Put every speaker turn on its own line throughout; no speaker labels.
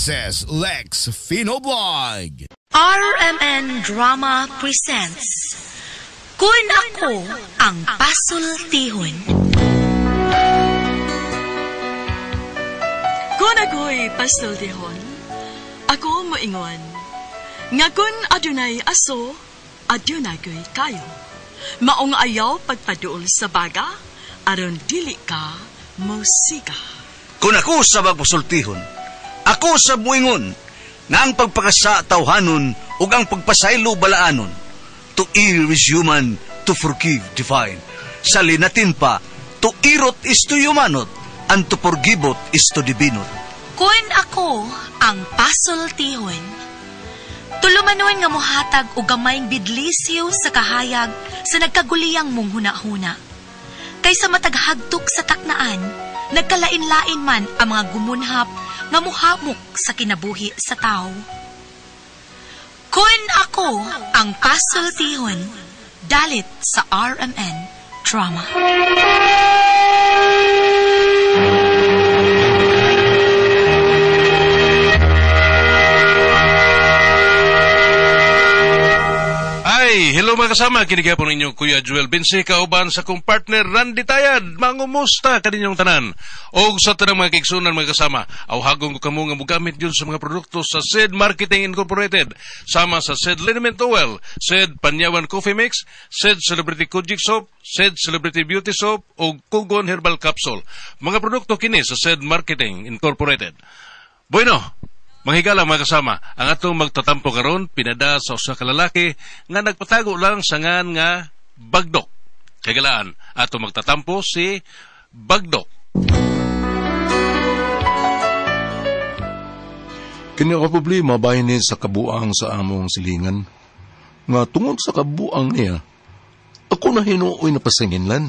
This is Lex Fino Vlog.
RMN Drama presents Kun Ako Ang Pasultihon.
Kun ako'y pasultihon, ako moingon, nga kun adunay aso, adunay ko'y kayo. Maong ayaw pagpaduol sa baga, aron dili ka mosiga.
Kung ako sa magpasultihon, ako sa muingon, nga ang pagpakasa tawhanon ug ang pagpasaylo balaanon. To err is human, to forgive divine. Sa linatin pa, to irot is to humanot, and to forgiveot is to divinot.
Kun ako ang pasultihon. Tulumanon nga mohatag og gamayng bidlisyo sa kahayag sa nagkaguliyang mong huna-huna. Kaysa mataghagtok sa taknaan, nagkalain-lain man ang mga gumunhap nga muhamok sa kinabuhi sa tao. Kun ako ang pasultihon, dalit sa RMN Drama.
Ay, hello mga kasama. Kini po ninyo Kuya Joel Binse, kauban sa kong partner Randy Tayad. Mangumusta kaninyong tanan. Og sa tanang mga kigsunan mga kasama, awhagon ko kamo nga mogamit yun sa mga produkto sa Sid Marketing Incorporated. Sama sa Sid Liniment Oil, Sid Panyawan Coffee Mix, Sid Celebrity Kojic Soap, Sid Celebrity Beauty Soap, o Kugon Herbal Capsule. Mga produkto kini sa Sid Marketing Incorporated. Bueno, manghigala mga kasama, ang atong magtatampo karon pinada sa usa ka lalaki nga nagpatago lang sa ngan nga Bagdok. Kagalaan, atong magtatampo si Bagdok.
Kini ang problema bahin sa kabuang sa among silingan. Nga tungod sa kabuang niya, ako na hinuoy na pasinginlan.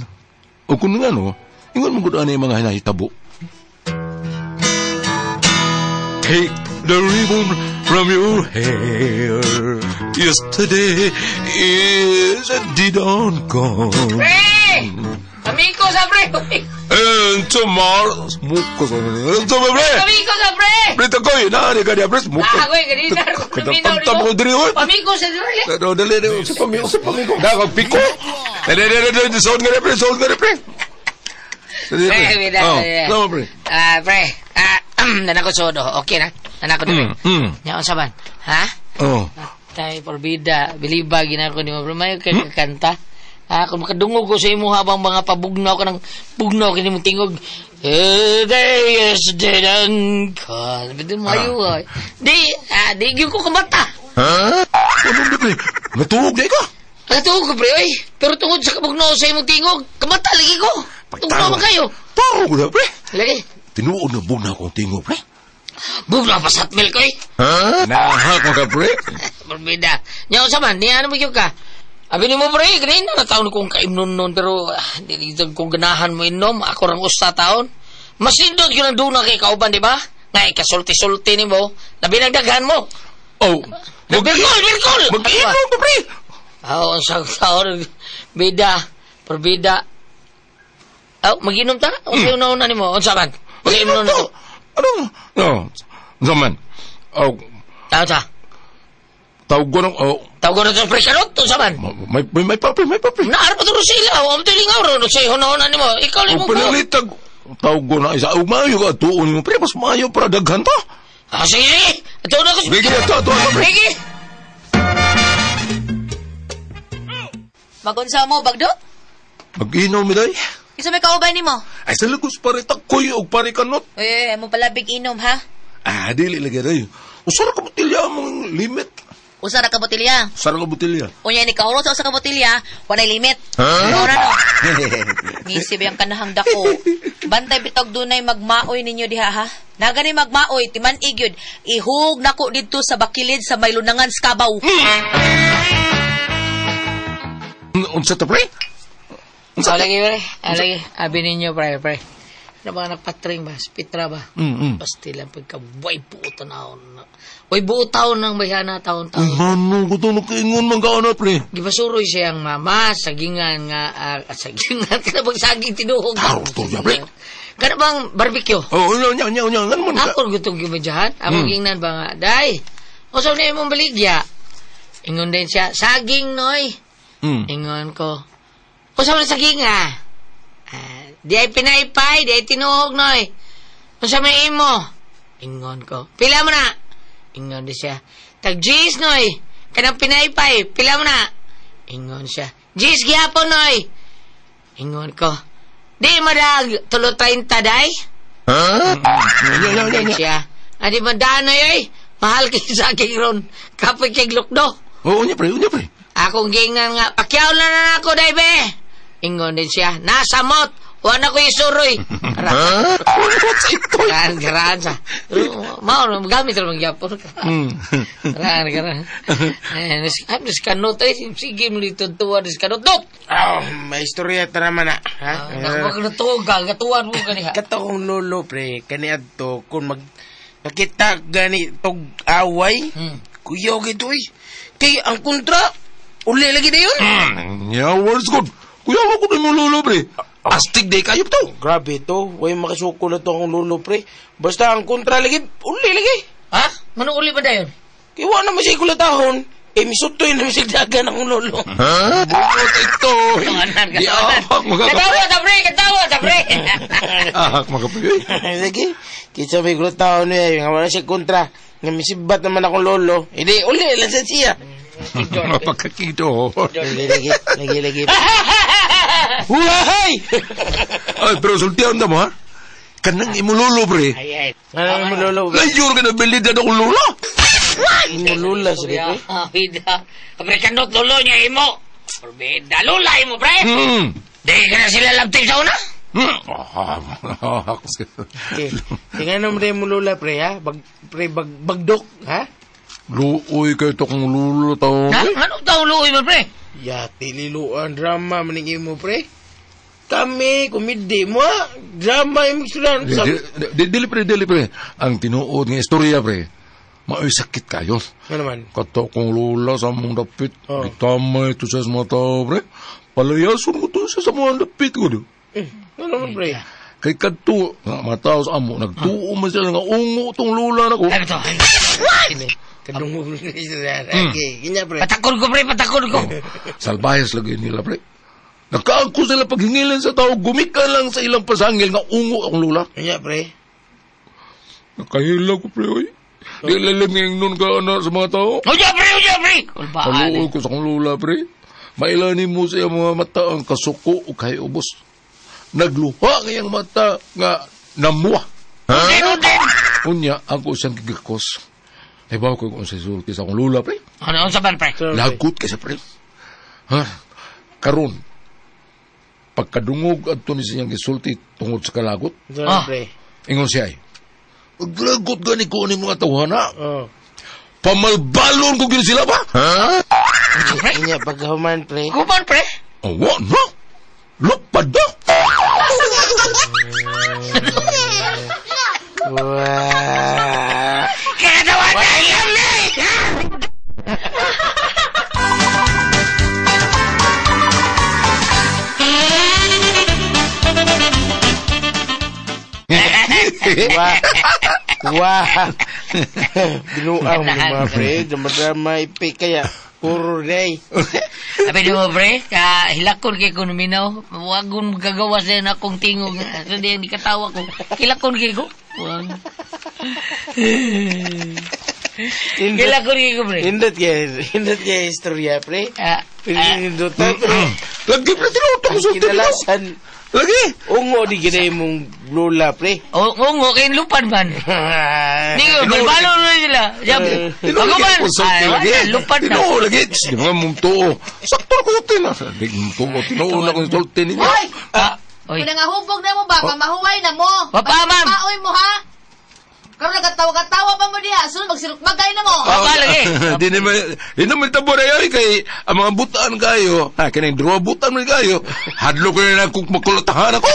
O kung nga no, ingon mo gud ani mga hinahitabo. Take the ribbon from your hair. Yesterday is a dead and gone.
Pre! Pamiko sa pre!
And tomorrow, smoke ko sa pre!
Pamiko sa pre!
Pre, takoy! Naani ka niya, pre! Smoke ko.
Ah, ako'y ganina.
Katamtam ko diri, oy!
Pamiko sa diri.
Dali, dali, dali. Sa pamiko, sa pamiko. Nakag piko! Dali, dali, dali. Sound nga rin, pre. Sound nga rin, pre. Dali,
Pre, wait,
Oh,
wait.
tama, pre.
Ah, pre. Ah, nanako sodo. Okay na. Nanako diri. Nya unsa man? Ha?
Oh.
Tay porbida, biliba ginako nimo pre. Mayo kay kanta. Ah, kung makadungog ko sa imo habang mga pabugnaw ka ng bugnaw kini mong tingog. Day is dead and gone. Bidi mayo ay. Di, di gyud ko kamata.
Ha? Ano di, pre? Natuog di ka?
Natuog ko pre, oy. Pero tungod sa kabugnaw sa imong tingog, kamata lagi ko. Tugnaw man kayo.
Taro ko na, pre.
Lagi.
Tinuod na bugnaw akong tingog, pre.
Bugnaw pa sa milk, oy.
Ha? Naha ko ka, pre.
Porbida. Nya unsa man, niya ano mo gyud ka? Abi nimo pre, ganin na taon kong kaimnon nun pero dili jud kong ganahan mo inom, ako rang usa taon. Mas nindot gyud ang duna kay kauban, di ba? Nga ikasulti-sulti nimo, labi nagdaghan mo.
Oh.
Birkol, birkol.
Mag-inom ka, pre.
Oh, unsa taon bida, porbida. Oh, maginom ta? Unsa yung nauna nimo? Unsa man? Mag-inom
to.
na ko.
Ano? No. Unsa man? Oh,
Tao ta.
Tawag ko ng, oh,
Tawag ko na to pre karot, unsa man?
May papi, may papi.
Naar pa to sila, o amto lingaw ro, sa hunahuna nimo. Ikaw
O
limo ko.
pinalitag, tawag ko na isa. O maayo ka, tuon mo, pre, mas maayo para daghan ta.
Ah, sige, sige. Ato na ko.
Sige, ato, ato, ato, pre.
Sige.
Magunsa mo, Bagdo?
Mag-inom, miday.
Isa may kauban nimo.
Ay, sa lagos pare takoy og pare kanot.
Uy, mo palabig inom, ha?
Ah, dili lagi day. Usara ka botelya mong limit.
Usa ra ka botelya.
Usara ka botelya.
Unya ni kahurot sa usa ka botelya, walay limit. Ora no. Ngisi ba yung kanahang dako. Bantay bitog dunay magmaoy ninyo diha ha. Nagani magmaoy timan igyud. Ihug nako didto sa bakilid sa may lunangan sa kabaw.
Unsa ta pre?
Unsa lagi pre? Lagi abi ninyo pre, pre. Ano ba nagpatring ba? Spitra ba? Basta lang pagka way buo tanawon. Way buo taon ng bayana taon
Uy,
taon.
mano ko to nakaingon man ka na pre.
Gipasuroy siyang mama sagingan nga sagingan kada pag saging tinuhog.
Taro to, ya, pre.
Kana bang barbecue?
Oh, unya unya unya ngano man ka?
Ako gutong gimedyahan. Ako gingnan ba nga, day, usaw na imong baligya. Ingon din siya, saging noy. Ingon ko, usaw na saging ah. Di ay pinaypay, di ay tinuog noy. Unsa may imo? Ingon ko, pila mo na. Ingon din siya, tag G's noy. Kanang pinaypay, pila mo na. Ingon siya, G's gihapon noy. Ingon ko, di mo dag tulo 30 day.
Huh? Unya unya unya.
Siya. Adi mo daan na yoy. Mahal kay sa aking ron. Kapoy kay glukdo.
Oh, unya pre, unya pre.
Akong gingan nga, pakyaw na na ako, day be. Ingon din siya, nasamot. Wala ko isuroy. Karaan, karaan sa. Mao, gamit rin magyapon ka. Karaan, karaan. Diskanot ay, sige mo dito tuwa, diskanot. Dot!
Oh, may istorya ta naman na. Ha?
Nakapagkatuwa ka, katuwan mo kaniha.
Kato kong lolo, pre, kaniadto, kung mag nakita gani tog away, kuyaw gito eh. Kay ang kontra, uli lagi na yun.
Yeah, words good. Kuyaw ako na mo lolo, pre. Astig day kayo to.
Grabe to. Way makasuko na to akong lolo, pre. Basta ang kontra lagi, uli lagi.
Ha? Manong uli ba dayon?
Kaya wala naman siya kulatahon. Eh, misutoy na siya dagan akong lolo.
Ha? Bungot ito.
Katawa, katawa. Katawa, pre. Katawa, pre.
Ahak, makapuyoy.
Sige. Kisa may kulatahon niya. Nga wala siya kontra. Nga misibat naman akong lolo. Hindi, uli lang sa siya.
Mapagkakito.
Lagi, lagi, lagi. Huwahay!
Ay, pero sultihan na mo, ha? Kanang imulolo, pre.
Ay, ay.
Kanang imulolo, pre.
Layor ka na bilid na akong lola.
Imulula, sige, pre.
Bida. Pre, kanot lolo niya imo. Bida, lola imo, pre. Di ka na sila labtip sa una?
Okay. Tingnan mo rin imulula, pre, ha? Pre, bagdok, ha?
Luoy kayo ito kong lulo tao.
Ha? Anong taong luoy mo, pre?
Yati liluan drama maning imo, pre. Kami, kumidi mo, ha? Drama yung sulan.
Dili, pre, dili, pre. Ang tinuod nga istorya, pre. Maoy sakit kayo.
Ano naman?
Kato kong lula sa mong dapit. Oh. Itama ito siya sa mga tao, pre. Palayason ko to siya sa mga dapit ko.
Eh, ano naman, pre?
Kay kadto, mga tao sa amo, nagtuo man sila nga ungo tong lula na ko.
Ay, ito.
What? Kadungog na sila. Okay, ganyan, pre.
Patakol ko, pre, patakol ko.
Salbayas lagi nila, pre. Nakaangko sila paghingilin sa tao, gumikan lang sa ilang pasangil nga ungo akong lula.
Ganyan, pre.
Nakahila ko, pre, oy. Di lalim nga nun ka na sa mga tao.
Uya, pre, uya, pre.
Kaluoy ko sa akong lula, pre. Mailanin mo sa iyang mga mata ang kasuko o kay ubos. Nagluha ngayang mata nga namuha. Unya, ako siyang gigakos. Ibaw ko kung sa sulti sa akong lula, pre.
Ano, unsa man, pre?
Lagot kasi, pre. Ha? Karon, pagkadungog adto ni siyang gisulti tungod sa kalagot,
ah. Pre.
Ingon siya ay, paglagot gani ko ni mga tawhana. Oh. Pamalbalon ko gini sila ba?
Ha? Inya, pagkahuman, pre.
Human, pre?
Awa, no? Lupad na!
Wah!
Kaya na iyang
Wah! Wah! Binuang mo mga pre. Drama-drama ipik kaya. Puro day.
Sabi mo, pre, hilakon kay ko numinaw. Huwag kong gagawa sa akong tingog. So, di katawa ko. Hilakon kay ko. Huwag. Hilakon kay ko, pre.
Hindot kaya istorya, pre. Hindot na, pre.
Lagi, pre, tinutok ko sa
kinalasan.
Lagi!
Ungo, di gina mong lola, pre.
Ungo, kayong lupan man. Hindi ko, balbalo na sila.
Ako man,
lupan na.
Tinuo lagi. Di ba mong tuo? Sakto ko sa tina. Di mong tuo, tinuo na kong sulti ninyo.
Ay! Kung nangahubog na mo ba, pamahuway na mo.
Papa, ma'am.
Paoy mo, ha? Karon nagkatawa-katawa pa mo diha. Sunod, magsilok-bagay na mo.
Papa, lagi.
Di naman tabo na yun. Kay ang mga butaan kayo, ha, kining druwa butaan man kayo, hadlo ko na kung makulatahan ako.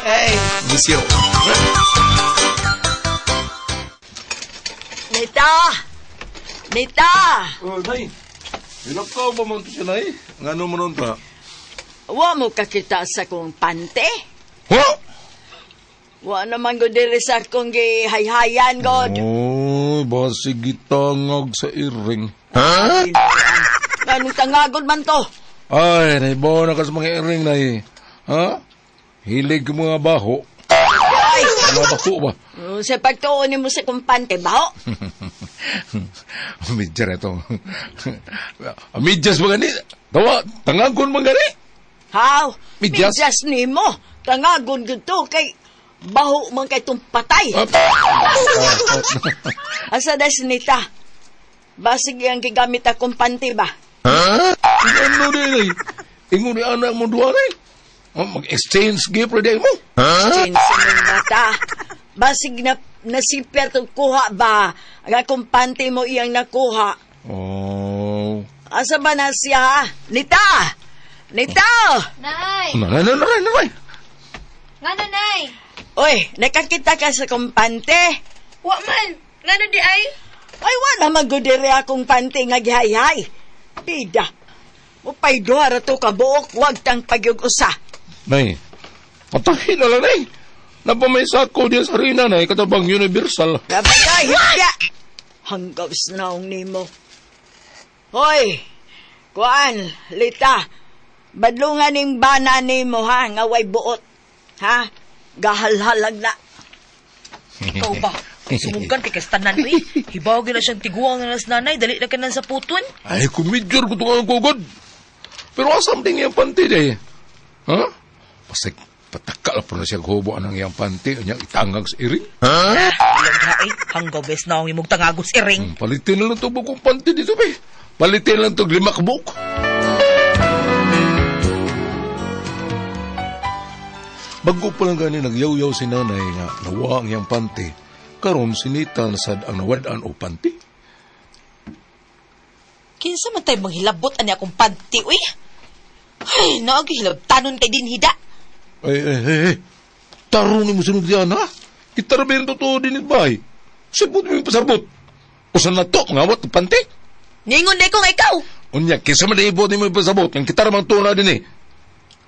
Ay.
Monsieur.
Nita! Nita!
Oh, Nay. Ilakaw ba man to siya, Nay? Nga naman nun ka?
Wa mo kakita sa kong pante?
Ha?
Wa naman ko diri sa akong gihayhayan, God.
Oy, basig gitangag sa iring.
Ha? Anong tangagod man to?
Ay, naibaw na ka sa mga iring na eh. Ha? Hilig ko mga baho.
Ay!
Mga bako ba?
Sa pagtuon mo sa kong pante, baho?
Midyar ito. Midyas ba gani? Tawa, tangagon man gani?
How?
Midyas?
Midyas ni mo. Tangagon gito kay baho man kay itong patay. Asa das nita? Basig ang gigamit akong panty ba?
Ha? Ano din ay? Ingon ni anak mo duha rin. Oh, mag-exchange gift rin mo. Ha?
Exchange mong bata. Basig na nasipir itong kuha ba? Ang akong panty mo iyang nakuha.
Oh.
Asa ba na siya ha? Nita! Nita!
Nay!
Nanay, nanay, nanay.
Ngano, Nay?
Oy, nakakita ka sa akong pante?
Wa man! Ngano di ay?
Ay, wa naman gudiri akong pante nga gihayhay. Bida, upay duha ra to ka buok, wag tang pagyug-usa.
Nay, patahin na lang, nay. Napamay sako diyan sa rina, nay, katabang universal.
Kapagay, higya! Hanggaw naong nimo. Hoy, kuan, Lita, badlungan ning bana nimo ha, nga way buot. Ha? Gahalhalag na.
Ikaw ba? Sumugan kay kastanan, uy. Hibaw gina siyang tiguang na nas nanay, dali na kanan sa puton.
Ay, kumidyor ko itong kugod. Pero asam din iyang panty, day. Ha? Pasig, patakal po na siya hubo ang iyang panty, unya itangag sa iring. Ha?
Ilang diha, eh. Hanggaw bes na ang imong tangagos iring.
Palitin na lang ito bukong panty dito, be. Palitin lang ito 5 ka buok. Bago pa lang gani nagyaw-yaw si nanay nga nawa ang iyang panty, karon sinita na sad ang nawad-an o panty.
Kinsa man tayo manghilabot ani akong panty, uy? Ay, naagi hilabtanon kay dinhida.
Ay, ay, ay, ay. Tarong ni mo sunod yan, ha? Kita rin totoo din bay. Sibot mo yung pasarbot. Usan na to, ngawat ng panty.
Ningon na ko nga ikaw.
Unya, kinsa man ibot ni mo yung pasabot, ang kita ramang tuna din eh.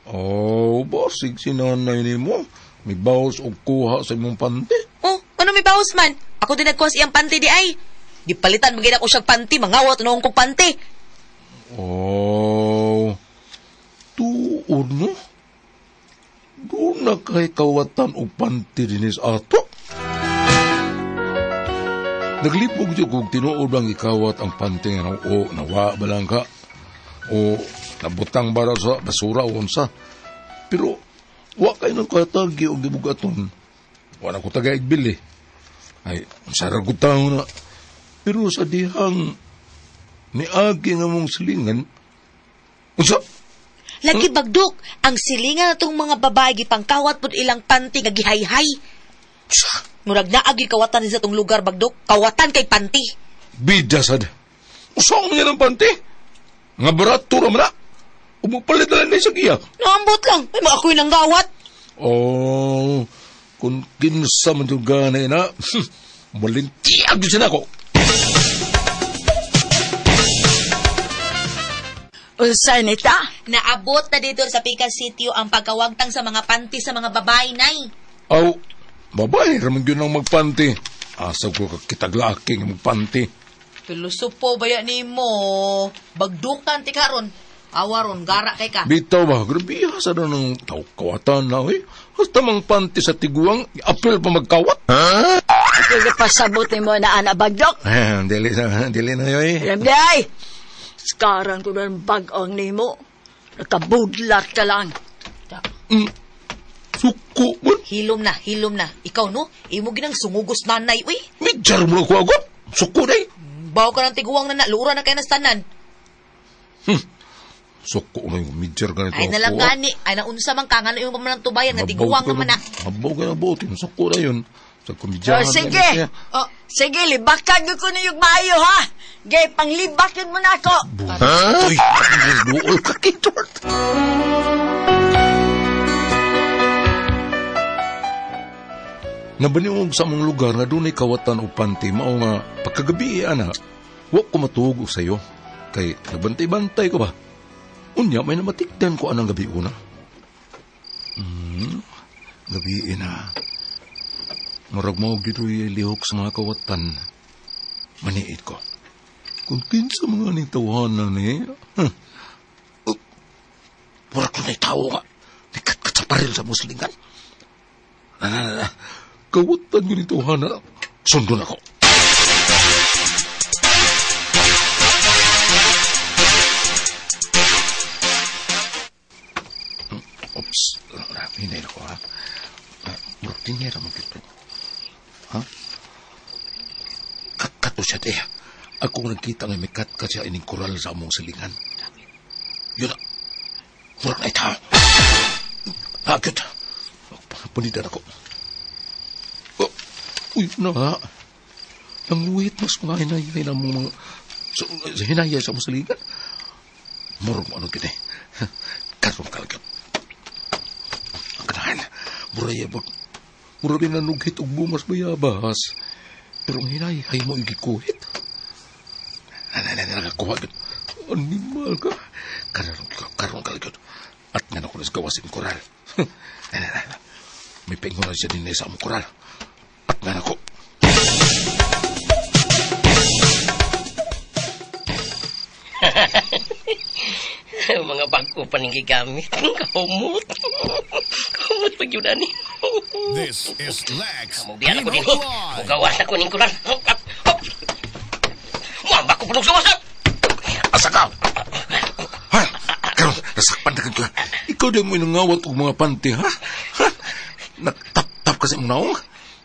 Oh, basig si nanay ni mo. May bawas o kuha sa imong panty.
Oh, ano may bawas man? Ako din nagkuha sa iyang panty di ay. Gipalitan magin ako siyang panty, mangawat noong kong panty.
Oh, tuod no? Doon na kay kawatan o panty din is ato. Naglipog di kung tinuod ang ikawat ang panty nga o nawa balang ka. O nabutang bara sa basura o unsa. Pero wa kay nang katagi og gibugaton. Wa na ko taga igbili. Ay, unsa ra gud taon na. Pero sa dihang niagi nga mong silingan, unsa?
Lagi bagdok, ang silingan natong mga babae gipangkawat pud ilang panty nga gihayhay. Murag naagi kawatan sa tong lugar bagdok, kawatan kay panty.
Bida sad. Usa man niya ng panty? Nga barato ra man na. Umupalit na lang sa giya.
Naambot lang, ay mga ako'y nanggawat.
Oh, kung kinsa man yung ganay na, malintiag yun siya nako.
Unsa nita?
Naabot na dito sa Pica Sitio ang pagkawagtang sa mga panty sa mga babae, nay.
Aw, babae, ramang yun ang magpanty. Asa ko kakitag-laki nga magpanty.
Pilusupo baya ni mo. Bagdukan ti karon. Awaron, gara kay ka.
Bitaw ba, grabe sa na ng tao kawatan na, eh. Hasta mang panty sa tiguang, apel pa magkawat. Ha?
Ako pasabot ni mo na anak bagdok.
Eh, dili na yun, eh.
Alam di ay, sekarang ko ng bag-ang nimo. Nakabudlat ka lang.
Suko man.
Hilom na, hilom na. Ikaw no, imo ginang sungugos nanay, uy.
Medjar mo na ko agad. Suko na eh.
Baw ka ng tiguang na na, lura na kayo na tanan.
Suko na yung medjar ganito.
Ay na lang gani, ay na unsa man ka, nga na yung pamanang tubayan, nga tiguang naman na.
Mabaw ka na buot, yung suko na yun. Sa kumidyahan.
Oh, sige.
Oh.
Sige, libakan ko na yung maayo, ha? Gay, panglibakan mo na ako.
Ha? Uy, duol ka kitort. Nabaniog sa among lugar na dunay kawatan o panty, mao nga pagkagabi ana, wa ko matuog sayo. Kay nagbantay-bantay ko ba? Unya, may namatikdan ko anang gabi una. Gabi na. Murag mo gito'y lihok sa mga kawatan. Maniit ko. Kung kinsa mga ning tawanan ni... Murag ko na'y tao nga. Nikat-kat sa paril sa muslingan. Kawatan ko ni tawanan. Sundon ako. Oops. Hinay na ko, ha? Murag tinyera mo gito. Ha? Kat-kat siya, te. Ako nagkita nga may kat-kat siya ining koral sa among silingan. Yun na. Murag na itaw. Agad. Punidan ako. Oh, uy, na. Nanguhit mas mga hinayay na mong mga... So, hinayay sa among silingan. Murag mo anong kini. Karong kalagap. Ang kanahan. Muraya ba? Murag din nanughit og bumas bayabas. Pero ang hinayay mo igikuhit. Nakakuha. Animal ka. Karong kalagap. At nga na ko nas gawasin koral. May pengo na siya din sa among koral. At nga na ko.
Mga bago pa ning gigamit. Kahumot. Kahumot pag yun ani.
This is Lex
Mubiyan ako din.
Pino Vlog.
Mugawas ako ning kuran. Muamba ko punong gawas.
Asa ka? Ha? Karon, nasakpan na ka. Ikaw din mo inangawat og mga panty, ha? Ha? Nagtap-tap kasi mong naong?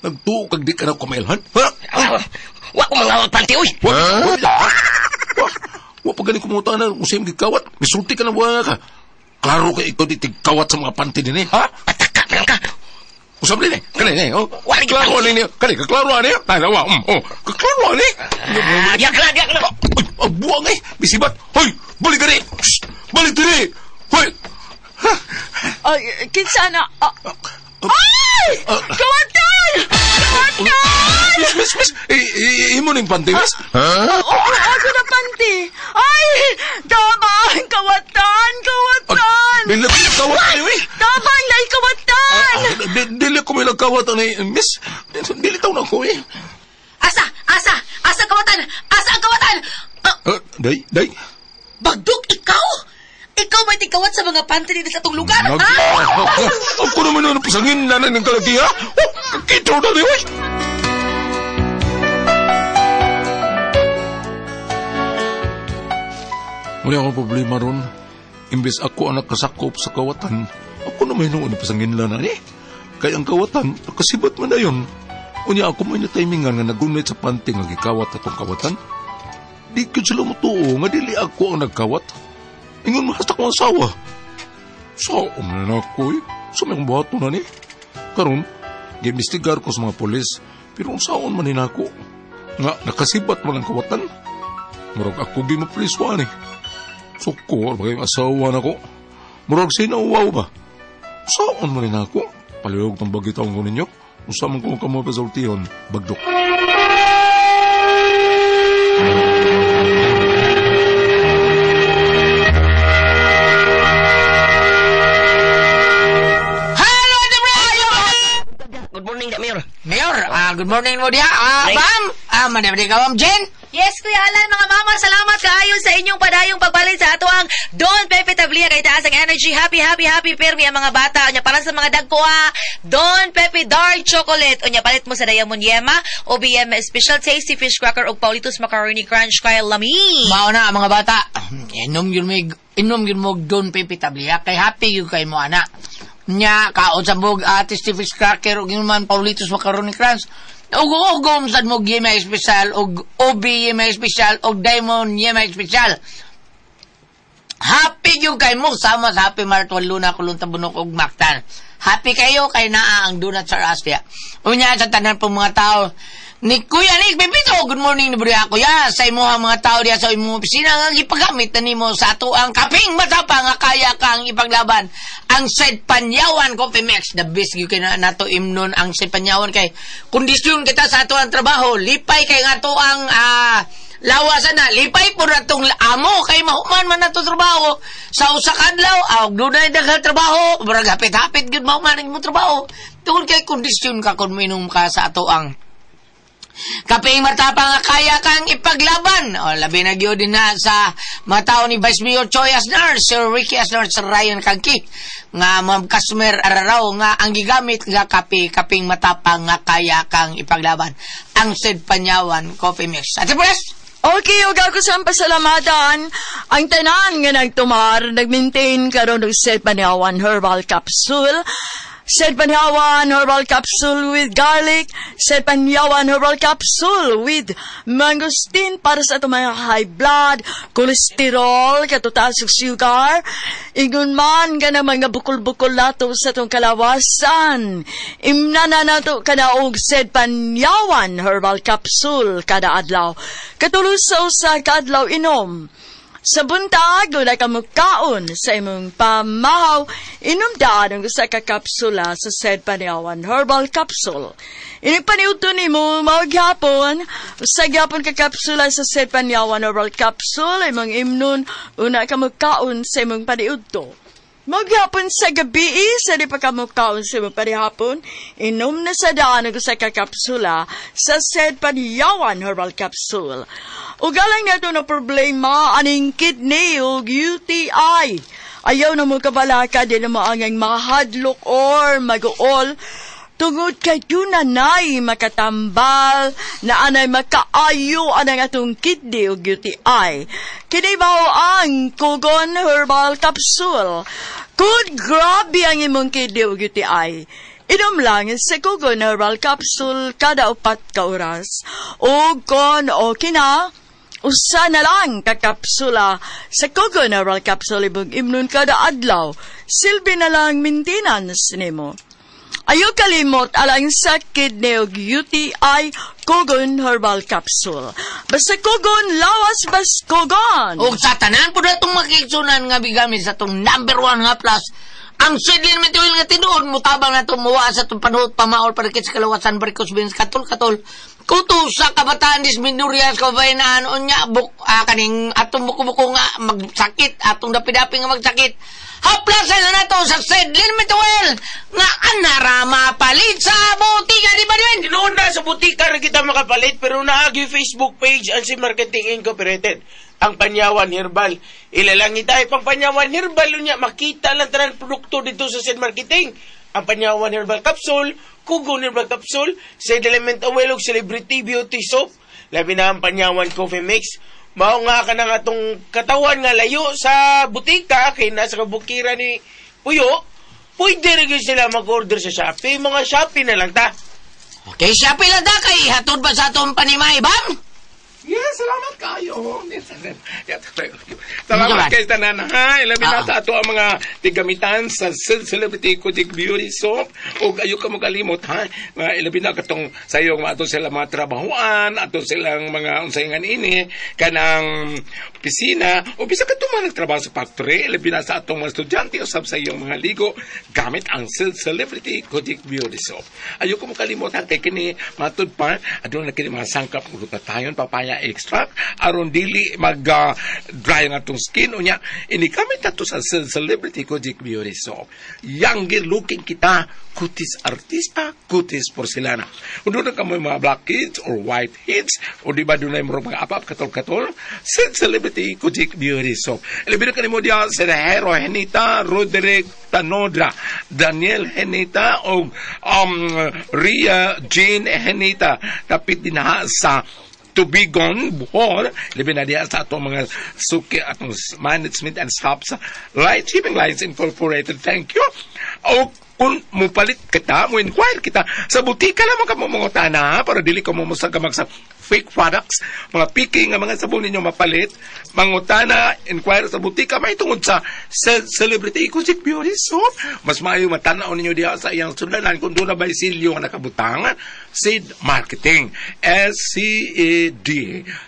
Nagtuo kag di ka na kumailhan? Ha?
Wa ko mangawat panty, uy!
Wa? Wa? Wa pa gani kumuta na kung sa'yo gikawat. Misulti ka na buha ka. Klaro ka ikaw di tigkawat sa mga panty din eh, ha?
Pataka pa lang ka.
Usap din eh. Kani eh, oh.
Wala
Klaro ani niya. Kani, kaklaro ani. Ay, nawa. Oh. Kaklaro ani.
Diya ka na, diya ka na.
Ay, buwang eh. Bisibat. Hoy, balik diri. Shh, balik diri. Hoy.
Ay, kinsa na? Ay! Kawatan! Kawatan!
Miss, miss, miss. Imo ning panty, miss?
Oo, ako na panty. Ay! Tabang! Kawatan! Kawatan!
Dili ko nagkawat ani, eh.
Tabang! Nay, kawatan!
Dili ko may nagkawat ani, miss. Dili taw na ko, eh.
Asa! Asa! Asa kawatan! Asa ang kawatan!
Day, day.
Bagdok, ikaw! Ikaw may tigkawat sa mga panty dito sa atong lugar, ha?
Ako naman ang pasangin na ng kalagi, ha? Oh, kakito na ni, oy! Wala akong problema ron. Imbes ako ang nakasakop sa kawatan, ako naman noon pasangin lang na eh. Kaya ang kawatan, nakasibat man na yun. Unya ako may natimingan nga nagunit sa panty nga gikawat atong kawatan. Di ko sila mutuo nga dili ako ang nagkawat. Ingon mahasta kong asawa. Sa umanan ako eh. Sa may buhato na ni. Karon, giimbestigar ko sa mga polis, pero ang saon man ni nako. Nga, nakasibat man ang kawatan. Murag ako di mapuliswan eh. Sukor, bagay asawa na ko. Murag sinauwaw ba? Saon man ni nako. Palihog ng bagitaw ko ninyo. Usa man kong kamo pasultihon, bagdok.
Good morning, Mayor.
Mayor, good morning mo diha. Ma'am, manabdi ka, Ma'am Jen.
Yes, Kuya Alan, mga mama, salamat kaayo sa inyong padayong pagbalin sa ato ang Don Pepe Tablia kay taas ang energy. Happy, happy, happy pirmi ang mga bata. Unya para sa mga dagko ha, Don Pepe Dark Chocolate. Unya palit mo sa Diamond Yema, OBM Special Tasty Fish Cracker ug Paulitos Macaroni Crunch kay lami.
Mao na mga bata. Inom yun mo Don Pepe Tablia kay happy yun kay mo ana. Nya kaon sa bog Tasty Fish Cracker ug yun man Paulitos Macaroni Crunch. Ug-ugom sad mo Yema Special ug OB Yema Special ug Diamond Yema Special. Happy yung kay mo sama sa Happy Mart Luna Kulong Tabunok ug Mactan. Happy kayo kay naa ang donut sa Austria. Unya sa tanan pong mga tao ni Kuya Nick Pepito, good morning ni Buria Kuya. Sa imuha mga tao diya sa imong opisina nga gipagamit na nimo sa ato ang kaping matapa nga kaya kang ipaglaban. Ang Said Panyawan Coffee Mix, the best gyud kay nato imnon ang Said Panyawan kay kondisyon kita sa ato ang trabaho. Lipay kay nga ato ang Lawasan na lipay po na tong amo kay mahuman man na to trabaho sa usa ka adlaw, aw dunay daghang trabaho, murag hapit-hapit gyud mahuman ang imong trabaho tungod kay kondisyon ka kung minom ka sa ato ang kapeng matapang nga kaya kang ipaglaban. O, labi na gyud din na sa mga tao ni Vice Mayor Choi Asnar, Sir Ricky Asnar, Sir Ryan Kangki, nga mga customer araraw nga ang gigamit nga kape, kapeng matapang nga kaya kang ipaglaban. Ang Sid Panyawan Coffee Mix. Ate Pres!
Okay, ug ako sa pasalamatan ang tanan nga nagtumar, nag-maintain karon og Sid Panyawan Herbal Capsule. Sid Panyawan Herbal Capsule with garlic, Sid Panyawan Herbal Capsule with mangosteen para sa atong mga high blood, cholesterol, katutaas ug sugar. Ingon man ka na mga bukol-bukol nato sa atong kalawasan. Imna na nato kana og Sid Panyawan Herbal Capsule kada adlaw. Katulo sa usa ka adlaw inom. Sa buntag, wala ka mukaon sa imong pamahaw, inom daan ang usa ka kapsula sa Sid Panyawan Herbal Capsule. Inig paniudto nimo, mao gyapon, usa gyapon ka kapsula sa Sid Panyawan Herbal Capsule, imong imnon, una ka mukaon sa imong paniudto. Mao gyapon sa gabi, sa di pa ka mukaon sa imong panihapon, inom na sa daan ang usa ka kapsula sa Sid Panyawan Herbal Capsule. Ugalang nato na problema aning kidney o UTI. Ayaw na mo kabalaka, di na mo angang mahadlok or mag-uol. Tungod kay dunanay makatambal na anay makaayo anang atong kidney o UTI. Kini mao ang Kugon Herbal Capsule. Kung grabe ang imong kidney o UTI, inom lang sa Kugon Herbal Capsule kada 4 ka oras. O kon o kina, usa na lang ka kapsula sa Kugon Herbal Capsule imong imnon kada adlaw. Silbi na lang maintenance nimo. Ayaw kalimot alang sa kidney ug UTI, Kugon Herbal Capsule. Basta Kugon, lawas bas Kugon.
Og sa tanan po na itong makiksunan nga bigamit sa itong number 1 nga plus, ang sidlin mituil nga tinuod, mutabang na itong muwa sa itong panuot, pamaol, parikit sa kalawasan, barikos, bins, katol-katol. Kuto sa kabataan dis minorias, kabayanaan, unya, buk, kaning atong buko-buko nga magsakit, atong dapi-dapi nga magsakit. Haplasan na nato sa Sedlin Mituel nga anara mapalit sa botika, di ba yun?
Noon na sa butika rin kita makapalit, pero naagi Facebook page ang si Marketing Incorporated. Ang Panyawan Herbal. Ilalangi tayo pang Panyawan Herbal niya, makita lang tanan produkto dito sa Sid Marketing. Ang Panyawan Herbal Capsule, Kugon Herbal Capsule, Sid Element Oil ug Celebrity Beauty Soap. Labi na ang Panyawan Coffee Mix. Mao nga ka na nga tong katawan nga layo sa butika kay nasa kabukira ni Puyo, pwede rin sila mag-order sa Shopee. Mga Shopee na lang ta.
Okay, Shopee lang ta kay hatod ba sa atong panimay, bam?
Yes, salamat kayo. Salamat kay tanan ha. Ilabi na sa ato ang mga tigamitan sa Celebrity Kojic Beauty Soap. O ayo ka magalimot ha. Ilabi na katong sa iyong ato sila mga trabahuan, ato silang mga unsay nga ini kanang pisina o bisa ka mga nagtrabaho sa factory. Ilabi na sa atong mga estudyante usab sa iyong mga ligo gamit ang Celebrity Kojic Beauty Soap. Ayo ka magalimot ha kay kini matud pa aduna kini mga sangkap glutathione, papaya extract aron dili mag dry ang atong skin unya ini gamit nato sa Celebrity Kojic Beauty Soap. Younger looking kita, kutis artista, kutis porcelana. Kung doon ka mo mga black heads or white heads o di ba doon ay mga apap katol-katol, Celebrity Kojic Beauty Soap. Ilabi na kanimo diya sa Hero Henita, Roderick Tanodra, Daniel Henita o Ria Jane Henita. Tapit din ha sa Tubigon, Bohol, labi na diya sa atong mga suki, atong management and staff sa Light Shipping Lines Incorporated. Thank you. O kung mupalit kita, mo inquire kita, sa butika lamang ka mumungutana, para dili ka mumusag ka magsa fake products, mga picking nga mga sabon ninyo mapalit, mangutana, inquire sa butika, may tungod sa Celebrity Kojic Beauty Soap. Mas maayo matanaw ninyo diha sa iyang sudlanan kung doon na ba silyo nga nakabutang, Sid Marketing. S-C-A-D.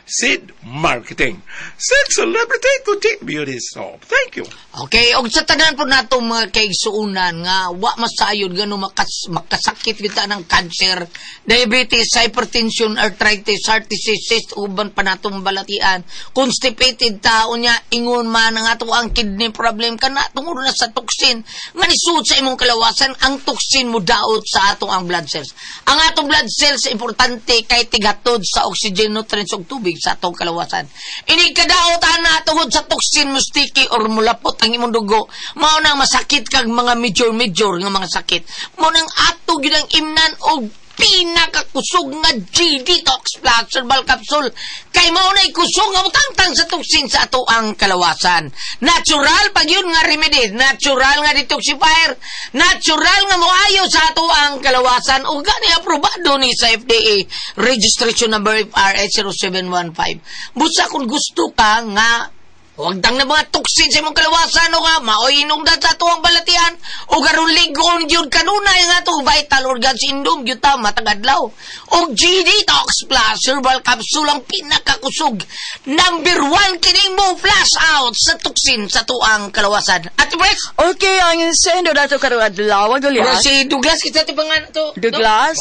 Sid Marketing. Sid Celebrity Kojic Beauty Soap. Thank you.
Okay, og sa tanan po nato mga kaigsuunan nga wa masayod gano makasakit kita ng cancer, diabetes, hypertension, arthritis, heart disease, cyst, uban pa natong balatian. Constipated tao niya, ingon man ang ato ang kidney problem kana tungod na sa toxin nga nisuot sa imong kalawasan. Ang toxin mo daot sa atong ang blood cells. Ang atong blood cells importante kay tigatod sa oxygen, nutrients ug tubig sa atong kalawasan. Inig kadaot ana tungod sa toxin mo sticky or mulapot ang imong dugo, mao nang masakit kag mga major nga mga sakit. Mao nang ato gyud ang imnan og pinakakusog nga G-Detox Plus Herbal Capsule. Kay mao na'y kusog nga mutangtang sa toxin sa ato ang kalawasan. Natural pag yun nga remedy, natural nga detoxifier, natural nga moayo sa ato ang kalawasan. Ug gani aprobado ni sa FDA registration number FRS 0715. Busa kung gusto ka nga huwag tang na mga toxin sa imong kalawasan o nga maoy inungdan sa atuang balatian o karon ligon gyud kanunay nga atong vital organs indom gyud ta matag adlaw. Og G-Detox Plus Herbal Capsule ang pinakakusog. Number 1 kining mo flash out sa toxin sa tuang kalawasan. Ate Pres?
Okay, ang sendo dato karong adlaw Goliath.
Si Douglas kita ti pangan to.
Douglas?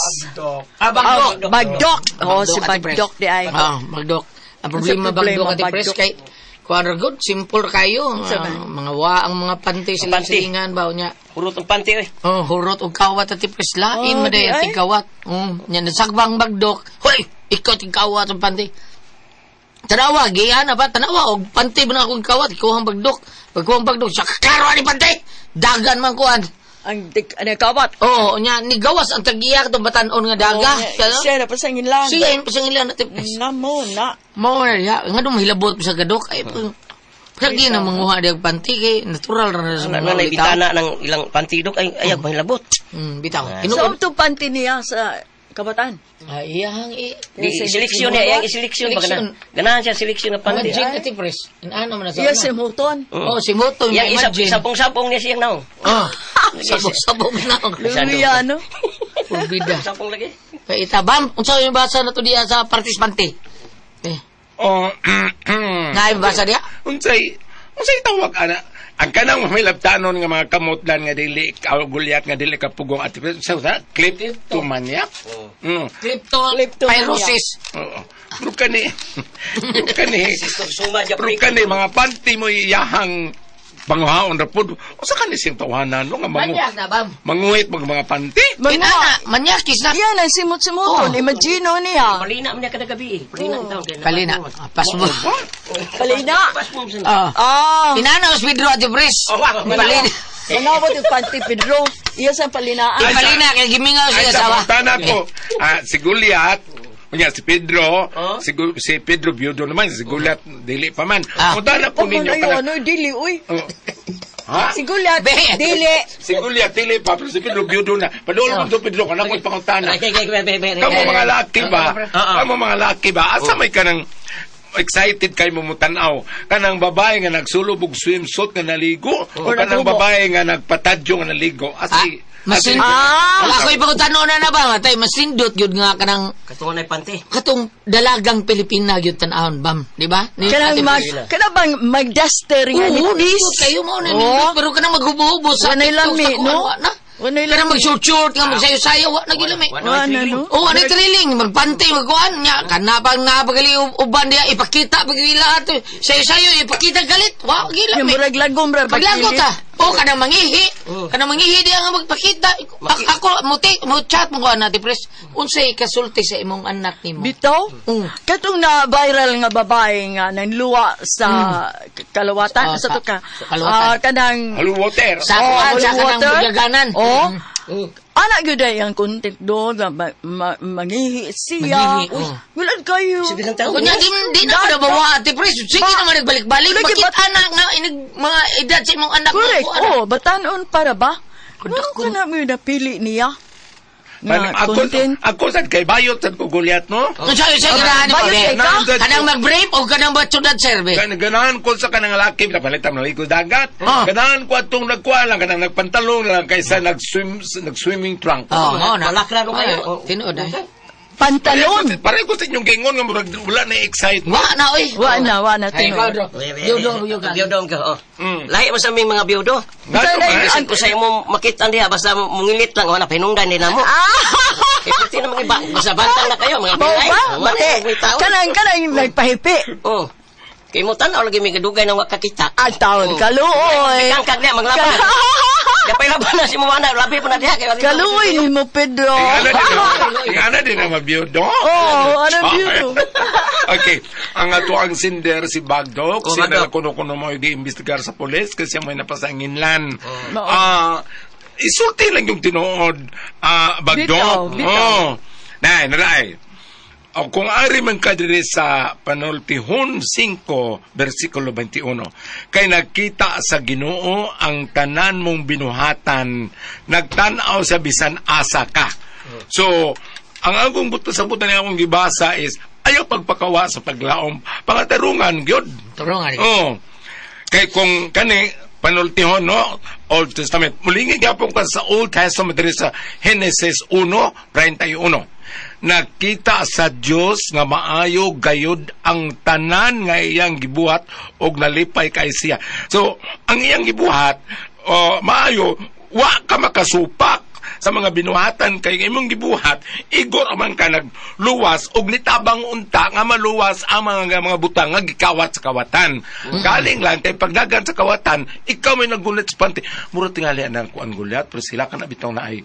Ah, Bagdok.
Bagdok. Oh, si Bagdok di ay.
Ah, Bagdok. Ang problema Bagdok, Ate Pres, kay kuan good, simple kayo. Mga waang mga panty sila silingan ba niya.
Hurot og panty oy.
Oh, hurot og kawat Ate Pres, lain man day ang kawat. Nya nasagbang Bagdok. Hoy, ikaw tigkawat ang panty. Tanawa, giyan na ba? Tanawa og panty man akong kawat, ikuhang Bagdok. Pagkuhang Bagdok, siya klaro ani panty. Dagan man kuan.
Ang kawat.
Oo, nya nigawas ang tagiya katong batan-on nga daga.
Siya na pasangin lang.
Siya na pasangin lang Ate Pres.
Na mo na.
Mo na diha, nga dong mahilabot sa gadok ay pag na manguha diag panty kay natural ra sa mga
nanay bitana ng ilang panty dok ay ayag mahilabot.
Bitaw.
So to panty niya sa kabataan.
Ay iyang
seleksyon niya, iyang seleksyon ba kana. Ganahan siya seleksyon nga panty.
Imagine Ate Pres. Ano man sa.
Iya si Muton.
Oh, si Muton.
Iyang isabong-sabong niya siyang naong.
Oh. Sabong-sabong naong.
Luya no.
Pulbida.
Sabong lagi.
Kay itabam unsa yung basa na to diya sa partisipante? Eh.
Oh,
naay basa diya?
Unsay tawag ana? Ang kanang may labtanon nga mga kamotlan nga dili gulyat nga dili kapugong at sa kleptomaniac.
Kleptomaniac.
Oo. Pero kani mga panty mo iyahang panguhaon ra pud. Usa kani siyang tawanan no nga
manyak na bam.
Manguhit mag mga panty.
Inana, manyakis na.
Yan ang simot-simoton. Imagine niya.
Palina man niya kada gabi. Palina taon.
Palina. Pas mo.
Palina.
Ah. Inana os Pedro Ate Pres. Palina.
Manawat yung panty Pedro. Iya sa palinaan.
Palina kay gimingaw siya asawa.
Ay sa ko. Si Goliath. Unya si Pedro, si Pedro biyudo naman, si Goliath dili pa man. Udana po ninyo
kana. Ano dili uy. Ha? Si Goliath dili.
Si Goliath dili pa, pero si Pedro biyudo na. Padulong ko Pedro kana ko'y pangutana. Kamo mga laki ba? Kamo mga laki ba? Asa may kanang excited kay mo mutanaw kanang babae nga nagsulob og swimsuit nga naligo o kanang babae nga nagpatadyo nga naligo? Asi
Masin. Wala ko'y pangutano na ba matay masindot gyud nga kanang
katong nay panty.
Katong dalagang Pilipina gyud tan-awon bam, di ba?
Kana bang magduster nga nipis?
Kayo mo na nindot pero kanang maghubo-hubo sa
TikTok sa no?
Kanang mag-short-short nga magsayo-sayo wa na gyud lami. Oh, ano thrilling magpantay magkuan nya kana pang napagali uban diya ipakita pagila ato. Sayo-sayo ipakita galit. Wa gyud lami.
Murag lagom ra
paglagot ta. Oh, kanang mangihi. Kanang mangihi diya nga magpakita. Ako mo chat mo kuan Ate Pres. Unsay kasulti sa imong anak nimo?
Bitaw? Katong na viral nga babae nga nanluwa sa kalawatan sa to ka. Kanang
holy water.
Sa kuan sa kanang bugaganan.
Oh. Anak gyud ay ang content do nga mangihi siya. Wala kayo.
Kunya di na ko nabawa Ate Pres. Sige naman nagbalik-balik. Makita na nga inig mga edad sa imong anak.
Correct. Oh, batanon para ba? Ano ka na mo napili niya?
Ako sad kay bayot sad ko Goliath no.
Unsa sa ganahan mo? Kanang mag-brave o kanang batsudad serve?
Ganahan ko sa kanang laki palitan naligo dagat. Ganahan ko atong nagkuha lang kanang nagpantalon lang kaysa nag-swimming trunk.
Oh, na. Malakra ko kayo. Tinuod ay.
Pantalon.
Pare ko sa inyong gingon nga murag wala na excitement.
Wa na oy.
Wa na tinuod.
Biyudo ka. Oh. Lahi mo sa aming mga biyudo. Bisan ko sa imo makita diha basta mungilit lang wala pinungdan din namo. Pwede na mga iba. Basta bantang na kayo, mga
Mao
pilay.
ba?
Wala
Bate.
na may tao.
Kanang nagpahipi.
Oh. Kay mo tanaw lagi may gadugay na wa kakita.
Ang taon kaluoy.
Kang niya maglaban. Dapay laban na si Moana, labi po na diha kay
Kaluoy ni mo Pedro.
Ingana din na mabiyudo.
Oo, ano biyudo.
Okay. Ang ato ang sinder si Bagdok,
Oh,
siya na
Bagdok.
kuno-kuno mo i-investigar sa polis kasi may napasanginlan.
Oo.
Isulti lang yung tinuod, Bagdok.
Bitaw, bitaw.
Oh. Nay, naray. O kung ari man ka diri sa Panultihon 5, versikulo 21, kay nakita sa Ginoo ang tanan mong binuhatan, nagtan-aw sa bisan asa ka. So, ang akong buto sa buta niya akong gibasa is, ayaw pagpakawa sa paglaom, pangatarungan gyud.
Tarungan.
Oo. Kay kung kani panultihon no, Old Testament. Mulingi gyapon ka sa Old Testament diri sa Genesis 1:31. Nakita sa Dios nga maayo gayud ang tanan nga iyang gibuhat og nalipay kay siya. So, ang iyang gibuhat maayo, wa ka makasupak sa mga binuhatan kay imong gibuhat, igor man ka nagluwas og nitabang unta nga maluwas ang mga butang nga gikawat sa kawatan. Galing lang kay pagdagan sa kawatan, ikaw may nagulit sa panty. Mura tingali ang kuan gulyat, pero sila ka na bitaw na ay